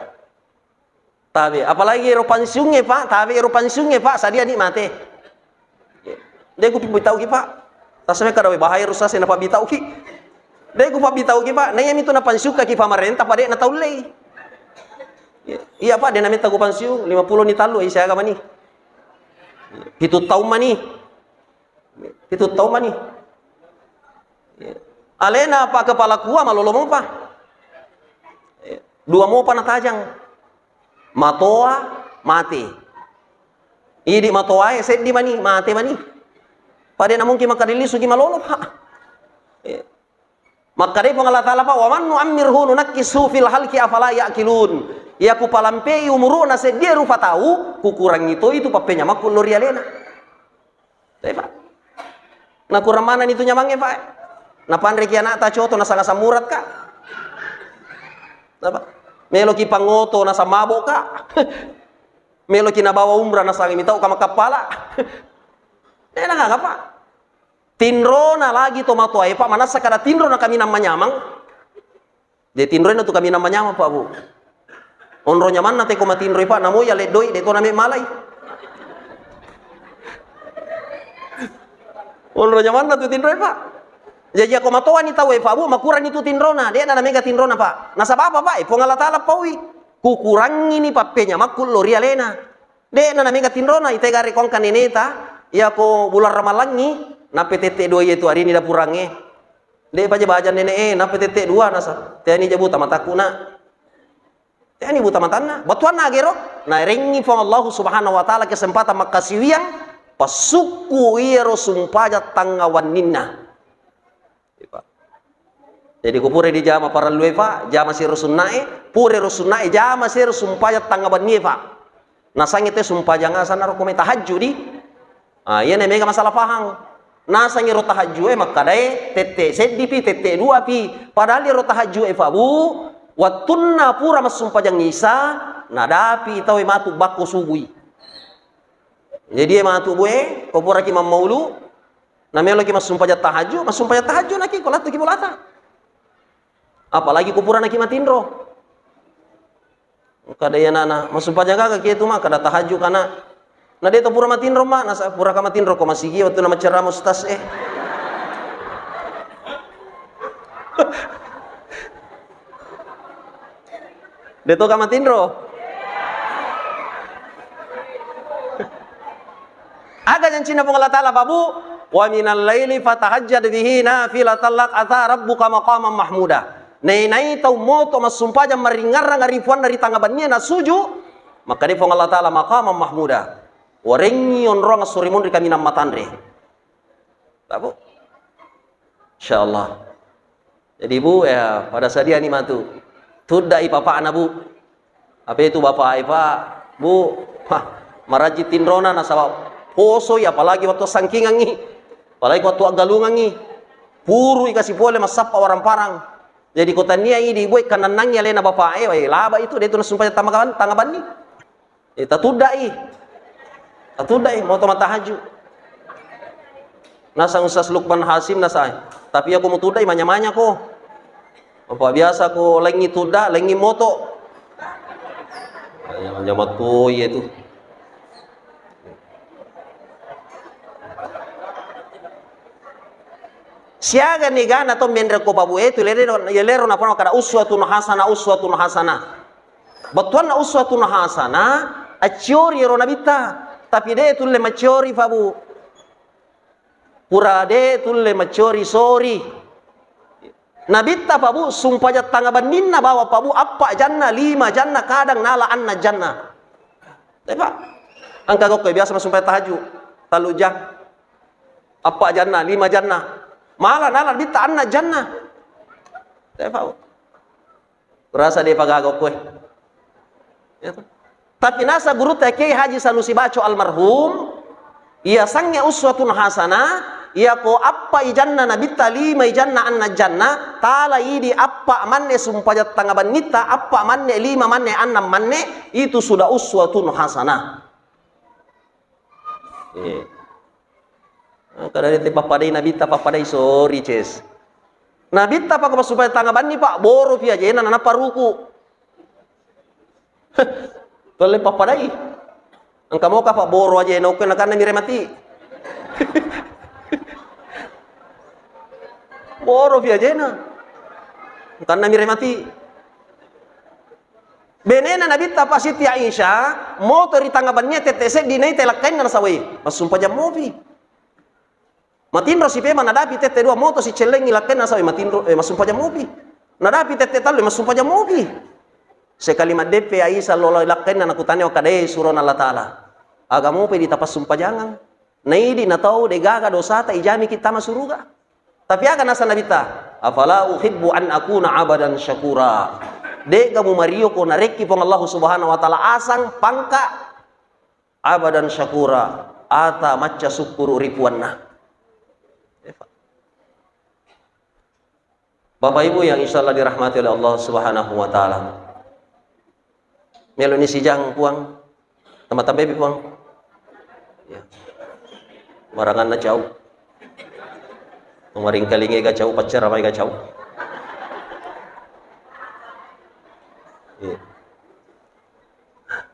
Tabe, apalagi ero pensiungnge, Pak, tabe ero pensiungnge, Pak, sadia ni mate. De' ku pabbitau ki, Pak. Tasamai kada we bahaya rusak sena pabbitau ki. De' ku pabbitau ki, Pak. Naiya mitu napensiukkaki pamarenta, Pak, de' nataullei. Iya, Pak, de' nametta ku pensiun, lima pulo ni tallu, ai, siaga mani. Pitu taung mani. Pitu taung mani. Alena Pak Kepala Kua malolo mopa. Dua mopa natajang. Matoa, mate. Idi matoae seddi mani, mate mani. Pada na mungkin makkeda lisuki malolo, Pak. Makkedai Puang Allah Ta'ala, Pak, "Wa man nu'ammirhu nunakkishu fil khalqi afala ya'qilun." Iya kupalampei umuru'na seddie rupa tau, kukurangi toi tu pappenyamekku lao ri alena. Tapi, Pak, nakurang manenni tu nyamangnge, Pak. Napanreki anakta coto, nasanga sammurat, Kak. Apa? Meloki pangoto, nasang mabok, Kak. Meloki nabawa umrah, nasang mitau ka makkappala. Eh, nagaga, Pak. Tinrona lagi tomatoae, Pak, manessa kada tinrona kaminang manyameng. De tinrona tu kaminang manyameng, Pak, Bu. Onro nyamanna te ko matinroi, Pak, namo iya leddoi, de to name malai. Onro nyamanna tu tinroi, Pak. Jaji ako matoani tau e, Pak, Bu, makurani tu tinrona, de na namega tinrona, Pak. Nasaba apa, Pak? Eh, Puang Allah Ta'ala paui. Kukurangini pappenyamekku lao ri alena. De'na namega tinrona, ite gare ko engka neneta, iya ko bulan Ramalangngi, nappa tette dua iya tu arini dapurangnge. De' paja bajang nene e, nappa tette dua nasa. Teani ja buta matakku, Nak. Teani buta matanna. Battuanna agero, narengngi Puang Allah Subhanahu wa Ta'ala kesempatan makkasiwiang, passukku iyaro sumpajang tangnga wenninna. Jadi, ko pura dijama parellue, Pak, jama sero sunnae, pura ero sunnae, jama sero sumpajang tangnga wennie, Pak. Nasangi te sumpajang asanna ro ko mai tahajjud di. Ah, iyana mega masalah pahang. Nasangi ro tahajjue makkadae tette seddi pi, tette dua pi. Padahal ero tahajjue, Pak, Bu, wettunna pura massumpajang Isa, nadapi tau e matu bakko subui. Jadi, e matu bue, ko puraki mammaulu, Nameloki massumpajang tahajud, massumpajang tahajud naki ko lattuki bolata. Apalagi ko puranaki matinro. Kada iya nana, massumpajang gaga ki tu ma, kada tahajud kana. Na de to pura matinro ma, nasa pura ka matinro ko masigi wettu na macerama ustaz e. De to ka matinro. Aga jancinna Puang Allah Ta'ala, Pak, Bu, "Wa minal laili fatahajjad bihi nafilatan lak asa rabbuka maqaman mahmuda." Nai-nai tau moto massumpajang maringngarang ri Puanna ri tangnga bennie nasuju, makkeda Puang Allah Ta'ala, "Maqaman mahmuda." Warengngi onrong esso ri munri kaminang matanre. Pak, Bu. Insyaallah. Jadi, Bu, ya, pada sadiani matu. Tuddai papa'na, Bu. Apa itu bapak, Pak? Bu, hah, marajin tinrona nasaba posoi, apalagi wettu sangkingangi. Apalagi wettu aggalungangi. Purui kasi pole massappa warang-parang. Jadi ko tania idi buai kanannangi alena bapak e, wai laba itu de tu nasumpajang tama kawan, tanga banni. Eh, tatudda'i. Tatudda'i, moto matahaju. Nasang Ustaz Lukman Hasim nasai. Tapi aku mau tudda'i manya-manya ko. Apa biasa ko lengi tudda, lengi moto. Manya-manya tu iya tu. Siaga ni gana to menre ko pabu e tu lero, ya lero napa kada uswatun hasanah, uswatun hasanah. Bettuanna uswatun hasanah, acciori ero nabitta, tapi de tulle macciori pabu. Pura de tulle macciori sori. Nabitta pabu sumpajang tanga banninna bawa pabu appa janna, lima janna, kadang nala anna janna. Tepa. Engka gokko biasa masumpajang tahajud, tallu jang. Appa janna, lima janna. Mala nala nabitta anna janna. Tepa. Rasa de pagaga koe. Ya toh? Tapi nasa gurutta Kiai Haji Sanusi Baco almarhum, iya sangnge uswatun hasanah, iya ko appa ijanna nabitta, lima ijanna anna janna, tala idi appa manne sumpajang tanga bannitta, appa manne, lima manne, annang manne, itu sudah uswatun hasanah. Iya. Engka dari te pappadai nabitta, pappadai sori ces. Nabitta pako masumpajang tanga banni, Pak, boro pi ajena nanappa ruku. Tolle pappadai. Engka moka, Pak, boro ajena okko nakanna mire mati. Boro pi ajena. Engkanna mire mati. Benena nabitta pa Siti Aisyah, moto ri tanga bannia tette seddi naita lakkainna nasawai, massumpajang mopi. Matinro sipema nadapi tette dua moto sicellengi lakkainna nasawai, matinro, eh, massumpajang mopi. Nadapi tette tallu, massumpajang mopi. Sekali maddeppe Aisyah lolo lakkainna nakutane wa kadae surona Allah Ta'ala. Aga mopi ditapassumpajangang. Naidi natau degaga dosata ijamiki tama suruga. Tapi aga nasa nabitta? Afala uhibbu an akuna abadan syakura. De'ga mumario ko narekki Puang Allah Subhanahu wa Ta'ala asang pangka abadan syakura, ata macca sukkuru ri puanna. Bapak Ibu yang insyaallah dirahmati oleh Allah Subhanahu wa Ta'ala. Melo ni sijang Puang, tambah-tambah Puang. Ya. Maranganna cau. Maringkalinge ga cau, paccaramai ga cau. Ya.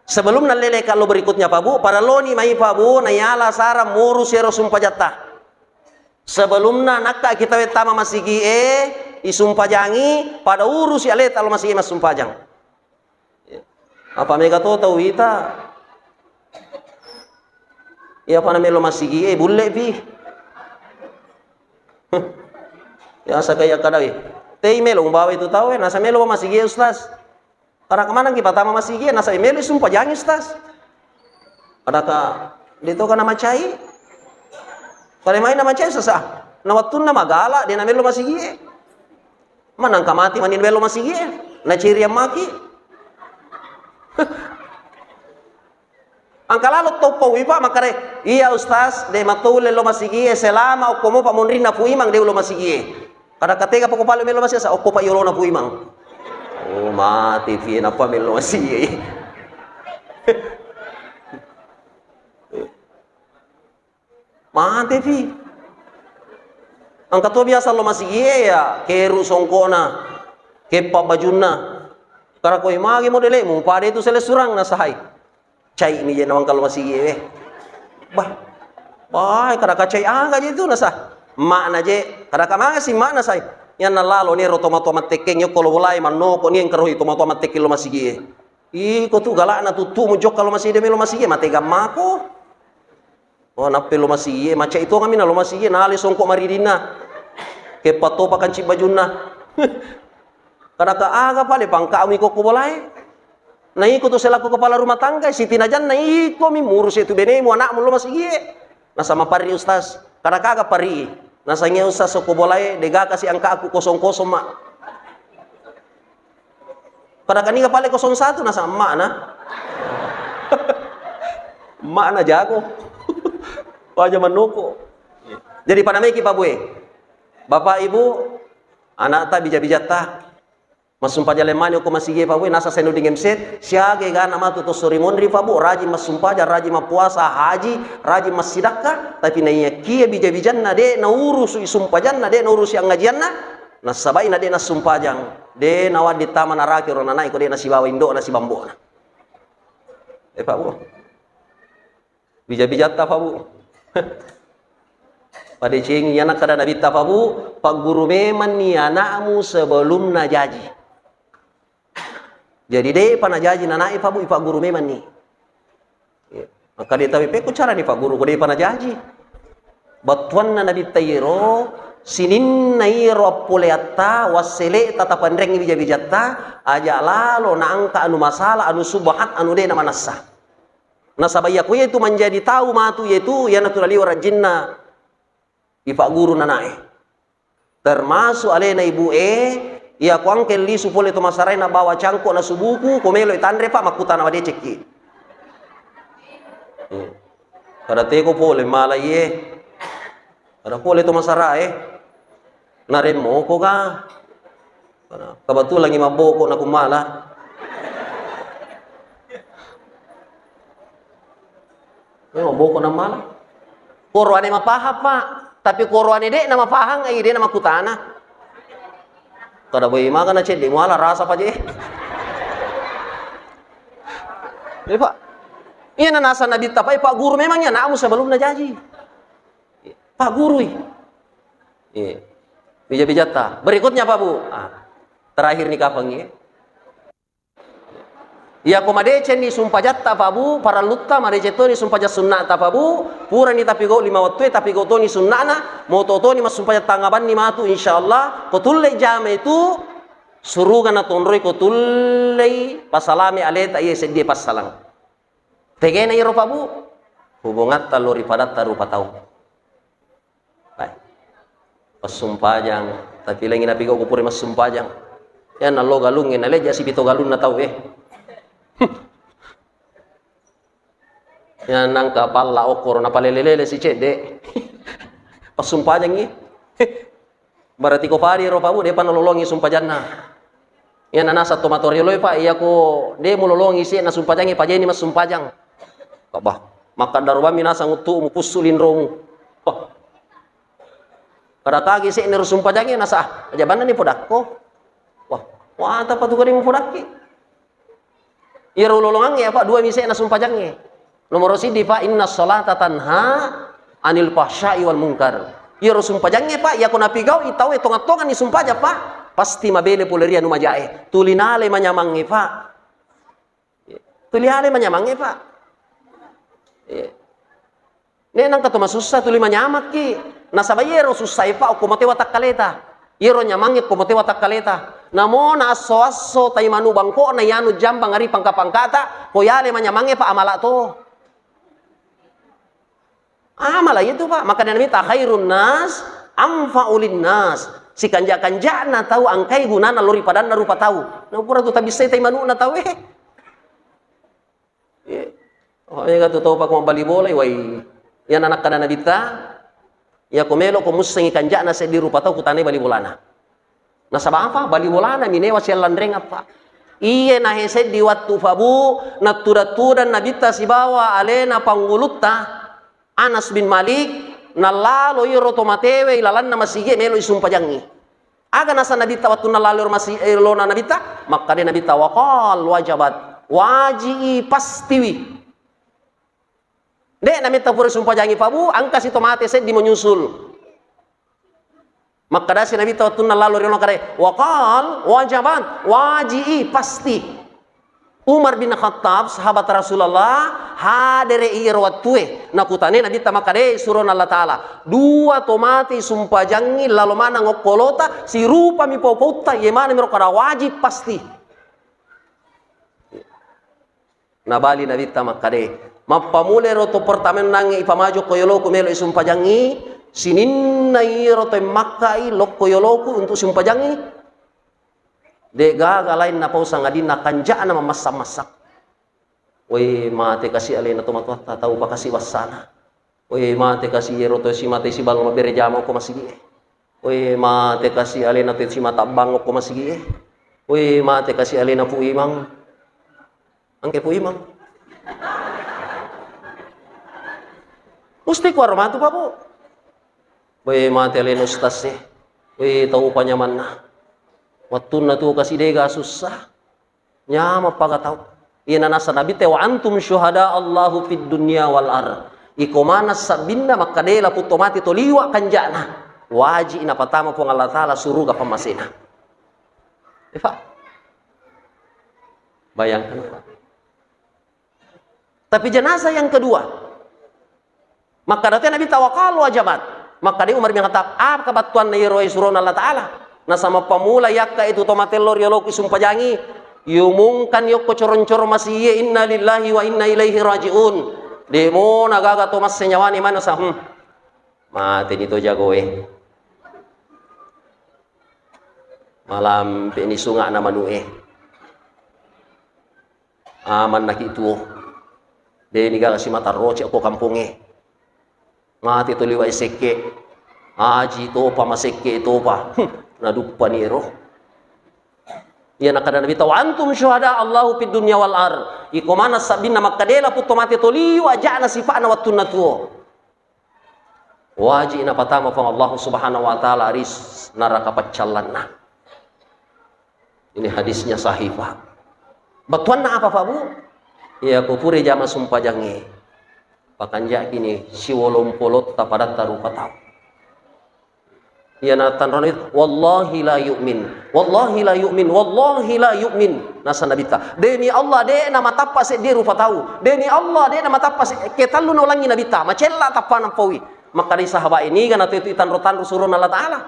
Sebelum nallele kallo berikutnya Pak Bu, paralloni mai Pak Bu, nayala sara muru sero sumpajatta. Sebelumna nakka kita wettama masigi e, isumpajangi, pada urusi aleta lo masigi e massumpajang. Apa mega to tau ita? Iya, apa namelo masigi e, bulle pi. Ya, sakai akkadai. Tei melo umbawa itu tau e, nasa melo masigi e, Ustaz. Karena kemanang ki patama masigi e, nasa melo sumpajangi, Ustaz. Adaka de to kana macai? Kale mai na macai sasa. Na wattunna magala de na melo masigi e. Manangka mati mani melo masigi e. Na ciri maki. Angka lalo toppa wi, Pak, makkare, "Iya, Ustaz, de mattulle lo masigi e selama okko mopa monrinna Pu Imang de lo masigi e." Kada katega poko pale melo masigi e, sa okko pa yolona Pu Imang. Oh, mati pi nappa melo masigi e. Mate pi. Engka to biasa lo masigi e ya, keru songkona, keppa bajunna. Kara koi magi modelemu, pada itu selessurang na sahai. Cai mi je nawang kalau masigi e. Bah. Bah, kada kacai aga je itu nasa. Makna je, kada kamanga si makna sai. Yang nalalo ni ro tomato mattekkeng yokko lo bolai mannoko ni yang kerohi tomato mattekkeng lo masigi e. Iko tu galakna tuttumu jokka lo masigi e, melo masigi e, matega mako. Oh, nappe lo masigie, macai tongami na lo masigie, nale songko maridinna. Keppa topa kanci bajunna. Kadaka aga pale pangkamu iko ko bolae. Na iko tu selaku kepala rumah tangga, sitinajanna iko mi murusi tu benemu, anakmu lo masigie. Nasama parri ustaz. Kadaka aga parri. Nasangia ustaz ko bolae, dega kasi angka aku kosong-kosong ma. Pada kaniga pale kosong satu nasa emakna. Emakna jago. Paja manoko. Jadi pada meki pabue. Bapak Ibu, anakta bija-bijatta. Massumpajang lemmani okko masigi, Pak Bu, nasa senuding M C, siaga egana matu to sori monri, Pak Bu, rajin massumpajang, rajin mappuasa, haji, rajin massidakka, tapi naiyakkiya bija-bijanna de' naurusu sumpajanna, de' naurusu angajianna, nassabai na de' nassumpajang, de' nawadding tama naraka ro nanai ko de' nasibawa indo'na sibambo'na. Eh, Pak Bu. Bija-bijatta, Pak Bu. Padecengi, iyana kada Nabitta, Pak Bu, pagguru memanni anakmu sebelum najaji. Jadi, de'pa najaji nanae, Pak Bu, ipagguru memanni. Iya. Maka de' tawe pekko carani pagguru ko de'pa najaji. Battuanna Nabitta iyero, sininna iyero appoleatta, wassele'ta tapanrengi bija-bijatta, aja' lalo naangka anu masalah, anu subhat, anu de' namanassa. Nasaba iyako iyatu manjadi tau matu iyatu, iyanatu naliwa rajinna ipagguru nanae. Termasuk alena ibu'e, iyako engke lisu pole to masarae nabawa cangkok nasu buku, ko melo itanre, Pak, makkutana madecekki. Hmm. Kada teko pole mala iye. Kada pole to masarae. Naremmoko ka? Kebetulan i mabboko nakummala. Eh, mabboko namala. Koroane mapahang, Pak. Tapi koroane de' namapahang, ai de' namakkutana. Kada boi maga na cedde muala rasa, Pak, je. Eh, Pak. Iya, nanasa Nabitta, Pak, Pak guru memang ya anakmu sebelum najaji. Pak gurui. Iya. Bija-bijatta. Berikutnya, Pak Bu. Ah, terakhir ni kapang, ya. Iyako madecenni sumpajatta, Pak Bu, parellutta madeceng toni sumpajang sunnata, Pak Bu, purani tapigau lima wettue, tapigau toni sunnana, moto toni massumpajang tangnga banni matu, insyaallah, ko tulle jama itu, suruga natonroi ko tullei pasalame aleta iye seddie passalang. Tegena iyaro, Pak Bu, hubungatta lao ri padatta rupa tau. Baik. Massumpajang, tapi laingi napigau ko pura massumpajang. Ya, nallo galungnge, naleja sipito galunna tau, eh. Ya, nangka palla okkoro napalele-lele si cedde. Passumpajangngi. Berarti ko padi ro, Pak Bu, depa nalolongi sumpajanna. Iya nanasang to matorioloe, Pak, iyako de mulolongi isi na sumpajangnge, pajeni massumpajang. Bah, makkaddaro bammi nasang uttu'mu, pussu linromu. Bah. Kada kagi isi nero sumpajangnge, nasa, ah, aja banna ni podakko. Wah, wah, tapa tu kade mupodakki. Iyaro ulolongangnge, Pak, dua mi isi na sumpajangnge. Nomoro siddi, Pak, inna sholata tanha anil fahsya'i wal munkar. Iyaro sumpajangnge, Pak, iyako napigau'i tauwe tonga-tonganni sumpajang, Pak, pasti mabele pole ri anu majae. Tuli nale manyamangnge, Pak. Tuli ale manyamangnge, Pak. Iya. Ne nangka to masussa tuli manyamakki. Nasaba iyaro sussae, Pak, okko mate watakkaleta. Iyaro nyamangnge okko mate watakkaleta. Namona asso-asso tai manu bangko'na iyanu jambang ari pangka-pangkata, ko yale manyamangnge, Pak, amala to. Amala itu, Pak. Makanya Nabi ta khairun nas anfa'ulin nas. Sikanja-kanjana tau angkai gunana lao ri padanna rupa tau. Na pura tu tabissai tai manu'na tau, eh. Iya. Oh, iya tu tau, Pak, ko mabbali bola, wai. Iya nakkada Nabitta, iya ko melo ko mussengi kanjana seddi rupa tau, kutanai bali bolana. Nasaba apa? Bali bolana minewa siallanreng apa? Iye nahe seddi wattu, Pak Bu, nattuda-tudang Nabitta sibawa alena pangulutta Anas bin Malik, nallalo iyaro to matewe ilalanna masigi melo isumpajangngi. Aga nasa Nabitta wattunna lalo ro masi-, eh, lona Nabitta? Makkade Nabitta, "Waqal wajabat." Waji'i, pastiwi. De' nametta pura sumpajangngi, Pak Bu, angkasi to mate seddi menyusul. Makkadasi Nabitta wattunna lalo ri lona kare, "Waqal wajabat." Waji'i, pasti. Umar bin Khattab, sahabat Rasulullah, hadere iyaro wattue. Nakutane Nabitta makkade, surona Allah Ta'ala, dua to mate sumpajangngi lalo maneng okkolota, sirupami pau-pautta, iye maneng miro kada wajib pasti. Nabali Nabitta makkade, mappamulero to pertama nangnge ipamaju ko yoloku melo isumpajangngi, sininna iyaro to makkai lokko yoloku untuk sumpajangngi. De' gaga lain napau sangadinna kanja'na mammassang-massang. Woi, mate kasi alena tomatoatta, tau pakasi wassana. Woi, mate kasi ero to simate sibangung mabbere jama okko masigi'e. Woi, mate kasi alena to simatabbang okko masigi'e. Wé, mate kasi alena Pu Imang. Engke Pu Imang. Musti kuaro matu, Pak, Bu. Wé, mate alena ustaz e. Wé, tau panyamanna. Wettunna tuo kasi dega sussa. Nyameng paga tau. Iyana nasa Nabitta, "Wa antum syuhada Allahu fid dunya wal ar." Iko maneng sabbinna makkeda laputto mate to liwa kanjana. Waji napatama Puang Allah Taala suruga pammasena. Eh, Pak. Bayangkan, Pak. Tapi jenazah yang kedua, makkeda to Nabitta, "Wa qalu ajabat." Makkeda Umar bin Khattab, "Apa kabattuanna iyaro surona Allah Taala?" Nasaba pammula yakka itu to matello rioloku sumpajangi, yumungkan yokko corong-corong masiye, "Inna lillahi wa inna ilaihi rajiun." Demona gaga to masse nyawane manu sa, hmm. Mateni to jagoe. Malampeni sunga'na manu'e. Amannaki tuo. Deni gaga simata roce ko kampongnge. Mate to liwa sekke. Aji topa, masekke topa. Hmm, naduppani ero. Iya nakkeda Nabitta, "Wa antum syuhada Allahu fid dunya wal ar." Iko maneng sabbinna makkeda laputto mate to liwa ja'na sifa'na wettunna tuo. Waji napatama Puang Allah Subhanahu wa Ta'ala ri s-, naraka paccallanna. Ini hadisnya sahih, Pak. Bettuanna apa, Pak, Bu? Iya, ko pura jama sumpajangnge. Pakanjaki ni siwolong polotta padatta rupa tau. Iya, natanrona itu, "Wallahi la yu'min. Wallahi la yu'min. Wallahi la yu'min." Nasa Nabitta, "Demi Allah, de' namatappa seddi rupa tau. Demi Allah, de' namatappa se-," ketellu naulangi Nabitta, macella tappa nampaui. Makkedai sahabat ini, "Gana tetu itanro-tanro surona Allah Ta'ala."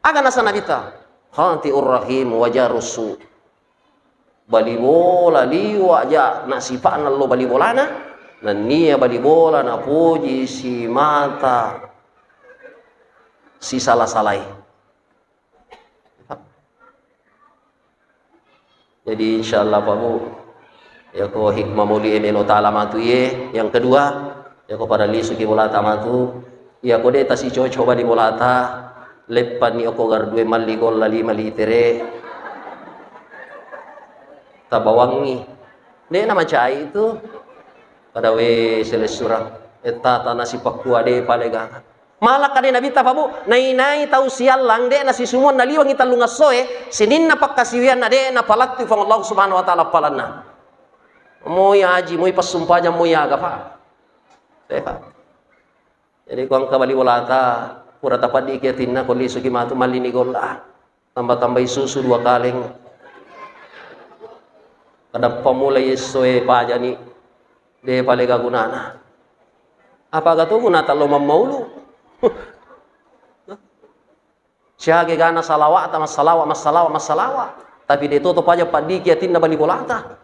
Aga nasa Nabitta? "Qati'ur rahim wa jarus su." Bali bola liwa ja na sipa'na lo bali bolana, nennia bali bola napoji simata sisala-salai. Jadi, insyaallah, Pak, Bu, yako hikmah moli e melo tala matu ye. Yang kedua, yako pada lisuki bolata matu, yako de' tasicoco bali bolata, leppanni oko gardue malli golla lima litere, tabawangi. De' namacai itu. Pada we selessurang. Etta tana sipakkua de' pale gaga. Malah kade Nabitta, Pak, Bu, nai-nai tau siallang, de' nasisumuang naliwangi tellung essoe, sininna pakkasiwianna de' napalattui Puang Allah Subhanahu wa Ta'ala appalanna. Moi aji, moi passumpajang, moi aga, Pak. Te, Pak. Jadi, ko engka bali bolata, pura tapaddiki atinna, ko lisuki matu, mallini golla. Tamba-tambai susu dua kaleng. Kadappa mulai essoe pajani, de' pale gaga gunana. Apa gaga to gunata lo mammaulu? Siaga gana salawa'ta, massalawa', massalawa', massalawa'. Tapi de' to to paja paddiki atinna bali bolata.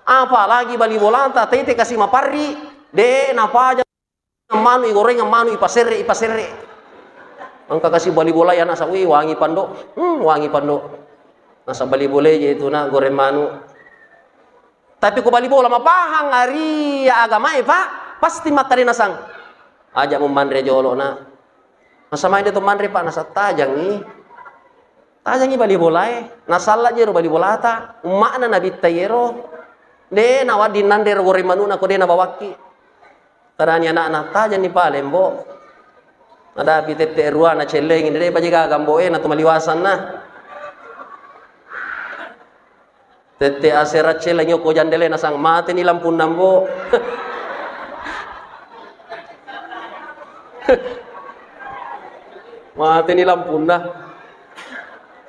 Apalagi bali bolata, tete kasi maparri, de' napaja. Manu i goreng, manu i paserre, i paserre. Engka kasi bali bola ya nasa, "Wih, wangi pando." Hmm, wangi pando. Nasa bali bola je itu na goreng manu. Tapi ko bali bola mapahang ari ya agamae, Pak, pasti makkeda nasang, "Aja mu manre jolo na." Nasa mai de to manre, Pak, nasa tajangi. Tajangi bali bolae. Nasalla jero bali bolata. Umma'na Nabitta yero. De' nawadding nanre ro goreng manuna ko de' nabawakki. Tadani ana'na, "Tajanni pale, Mbo'." Nadapi tette' ruana cellengi, de' paja gaga, Mbo', e, na to maliwasanna. Tette' asera cellengi okko jandele nasang, "Mateni lampunna, Mbo'." Mateni lampunna.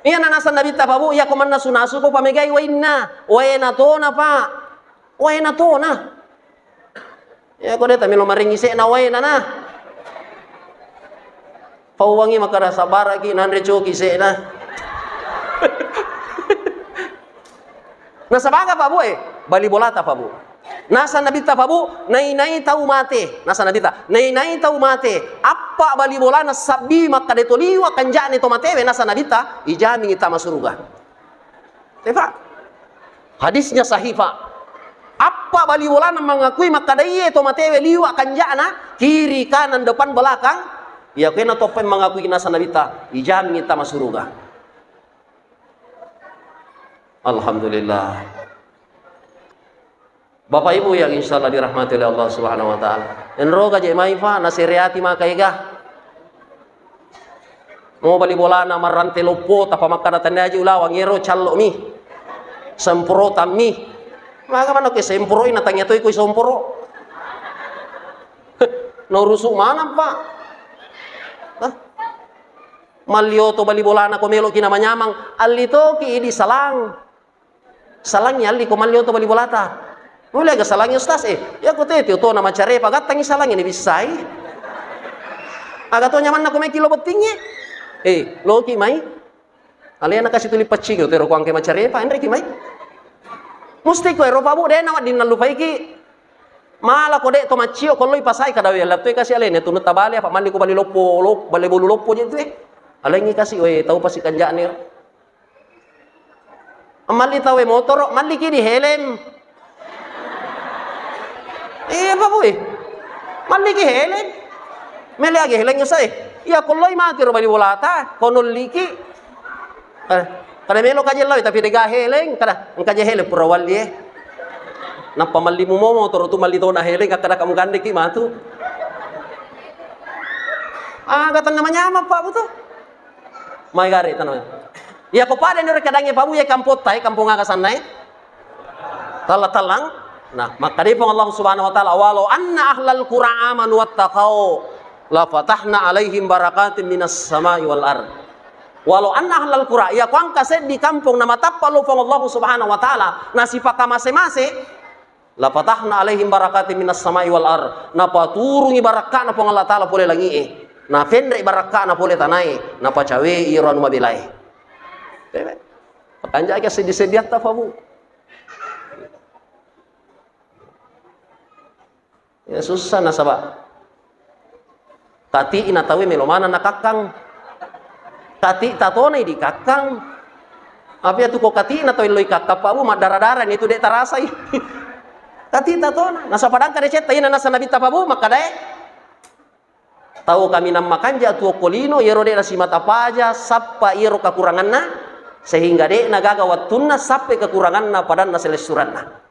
Iya na nasang Nabitta, Pak, Bu, iya ko mannasu-nasu ko pamegai wainna. Waena tona, Pak. Waena tona. Ya, ko de' tamelo marengngi se'na waena na. Pauwangi makkeda sabaraki nanre coki se'na. Nasaba aga, Pak, Bu, e? Bali bolata, Pak, Bu. Nasa Nabitta, Pak, Bu, nai-nai tau mate. Nasa Nabitta, nai-nai tau mate. Appa bali bolana sabbi makkeda to liwa kanja'na to matewe, nasa Nabitta, ijamingi tama suruga. Eh, Pak. Hadisnya sahih, Pak. Appa bali bolana mangakui makkeda iye to matewe liwa kanja'na, kiri, kanan, depan, belakang, iya kena toppa mangakui nasa Nabitta, ijamingi tama suruga. Alhamdulillah. Bapak Ibu yang insyaallah dirahmati oleh Allah Subhanahu wa Ta'ala. Enroga je mai, Pak, nasereati maka ega. Mau bali bolana marrante loppo, tapa makkada tanda aji ulawang, ero callo mi. Semprotan mi. Maka mana ke semproi, na tanya toi koi somporo. No rusu mana, Pak? Hah? Malli oto bali bolana ko meloki namanyamang, alli toki idi salang. Salangi alli ko malli oto bali bolata. Mulai aga salangi, Ustaz, eh? Ya ko teti otona macarepa, gattangi salangi ni bissai. Aga to nyamanna ko meki lo bettingnge? Eh, loki mai. Alena kasi tuli paccingi, tero ko angke macarepa, enreki mai. Musti ko ero, Pak Bu, de na wedding nallupaiki. Mala ko de to maccio, ko loi pasai kada we, lattoi kasi alena tunu tabale, apa malli ko bali loppo, lop-, bale bolu loppo je tu, eh. Alengi kasi, we, tau pasi kanja'ne. Malli tawe motoro, malliki di helm. Iya, Pak Bu, eh. Malliki helm. Mele age helm saya. Iya, ko loi mati ro bali bolata, ko nolliki. Eh, kada melo kaje loi, tapi dega helm, kada engka je helm pura walli, eh. Nappa malli mu mo motoro tu malli tona helm, kada kamu gandeki matu. Ah, kata nama nyamang, Pak Bu tu. Mai gare tanah. Iya, ko pada nure kadangnge, Pak Bu, ya kampong tai, kampong aga sanna, eh? Talla-tallang. Nah, makkadai Puang Allah Subhanahu wa Ta'ala, "Walau anna ahlal qura amanu wattaqau, la fatahna alaihim barakatin minas samai wal ard." Walau anna ahlal qura, iya ko angka seddi kampong na matappa lo Puang Allah Subhanahu wa Ta'ala, na sipaka mase-mase, "La fatahna alaihim barakatin minas samai wal ard." Napaturungi barakka'na Puang Allah Ta'ala pole langi'e. Nafenre barakka'na pole tanae. Napacawei iro anu mabelae. Pakanjaki seddi-seddiatta, Pak Bu. Ya, susah nasaba. Kati'na tauwe melo maneng nakakkang. Kati'ta tona idi kakkang. Apa iya tu ko kati'na tau illoi kakkang, Pak Bu, maddara-dara ni tu de tarasai. Kati'ta tona. Nasaba padangka decetta ina nasa Nabitta, Pak Bu, makkadae, tau kaminang makanja tuo ko lino, iyaro de nasimata paja sappa iyaro kakuranganna, sehingga de nagaga wettunna sappai kakuranganna padanna selessuranna.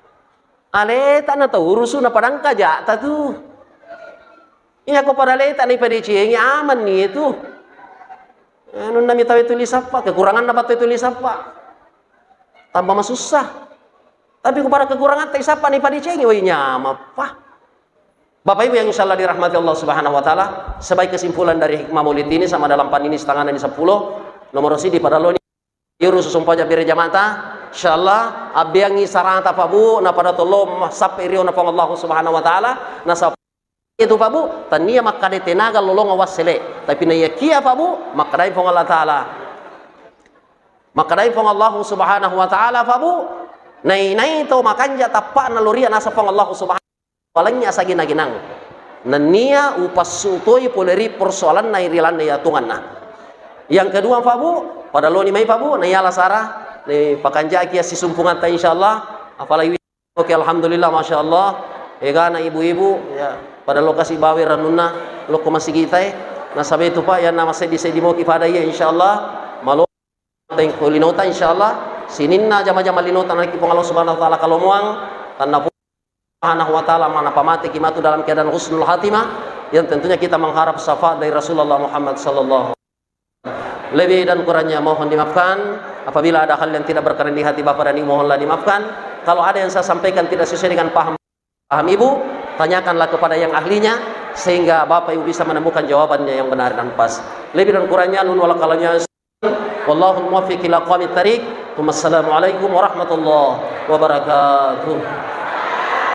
Aleta na tau urusu na padangka ja'ta tu. Iya ko pada leta ni padecengi aman ni itu. Anunna mi tau tuli sappa, kekuranganna pa tuli sappa. Tambah masussa. Tapi ko pada kekurangan tai sappa ni padecengi, woi nyamappa. Bapak Ibu yang insyaallah dirahmati Allah Subhanahu wa Ta'ala, sebagai kesimpulan dari hikmah maulid ini sama dalam panini setengah dari sepuluh, nomor sidi pada lo ni Iru susumpaja bere jamata, insyaallah, abbeangngi sarata Pak Bu, na pada tollo ma-, sappe riona Puang Allah Subhanahu wa Ta'ala, nasaba itu Pak Bu, tania makkada tenaga lolonga wassele, tapi naiyakia Pak Bu, makkadai Puang Allah Ta'ala. Makkadai Puang Allah Subhanahu wa Ta'ala Pak Bu, nai-nai to makanja tappa'na loria nasa Puang Allah Subhanahu Palengngi asagina-ginang. Nennia upassu toi pole ri persoalanna ri lalenna yatunganna. Yang kedua, Pak Bu, pada loni mai, Pak Bu, naiala sara, ni pakanjaki assisumpunganta insyaallah. Apalagi, oke, alhamdulillah, masyaallah. Egana ibu-ibu, ya, pada lokasi bawe ranunna, lokko masigitae. Nasaba itu, Pak, ya, nama seddi-seddi moki pada iya insyaallah. Malo Tengko linota, insyaallah, sininna jama-jama linota naliki Puang Allah Subhanahu wa Ta'ala kalomoang, tanna Puang Subhanahu wa Ta'ala mana pamateki matu dalam keadaan husnul khatimah, yang tentunya kita mengharap syafaat dari Rasulullah Muhammad sallallahu alaihi wasallam. Lebih dan kurangnya mohon dimaafkan. Apabila ada hal yang tidak berkenan di hati Bapak dan Ibu, mohonlah dimaafkan. Kalau ada yang saya sampaikan tidak sesuai dengan paham paham Ibu, tanyakanlah kepada yang ahlinya, sehingga Bapak Ibu bisa menemukan jawabannya yang benar dan pas. Lebih dan kurangnya, nun wal kalamnya. Wallahul muwaffiq ila aqwamit thariq. Wassalamualaikum warahmatullahi wabarakatuh.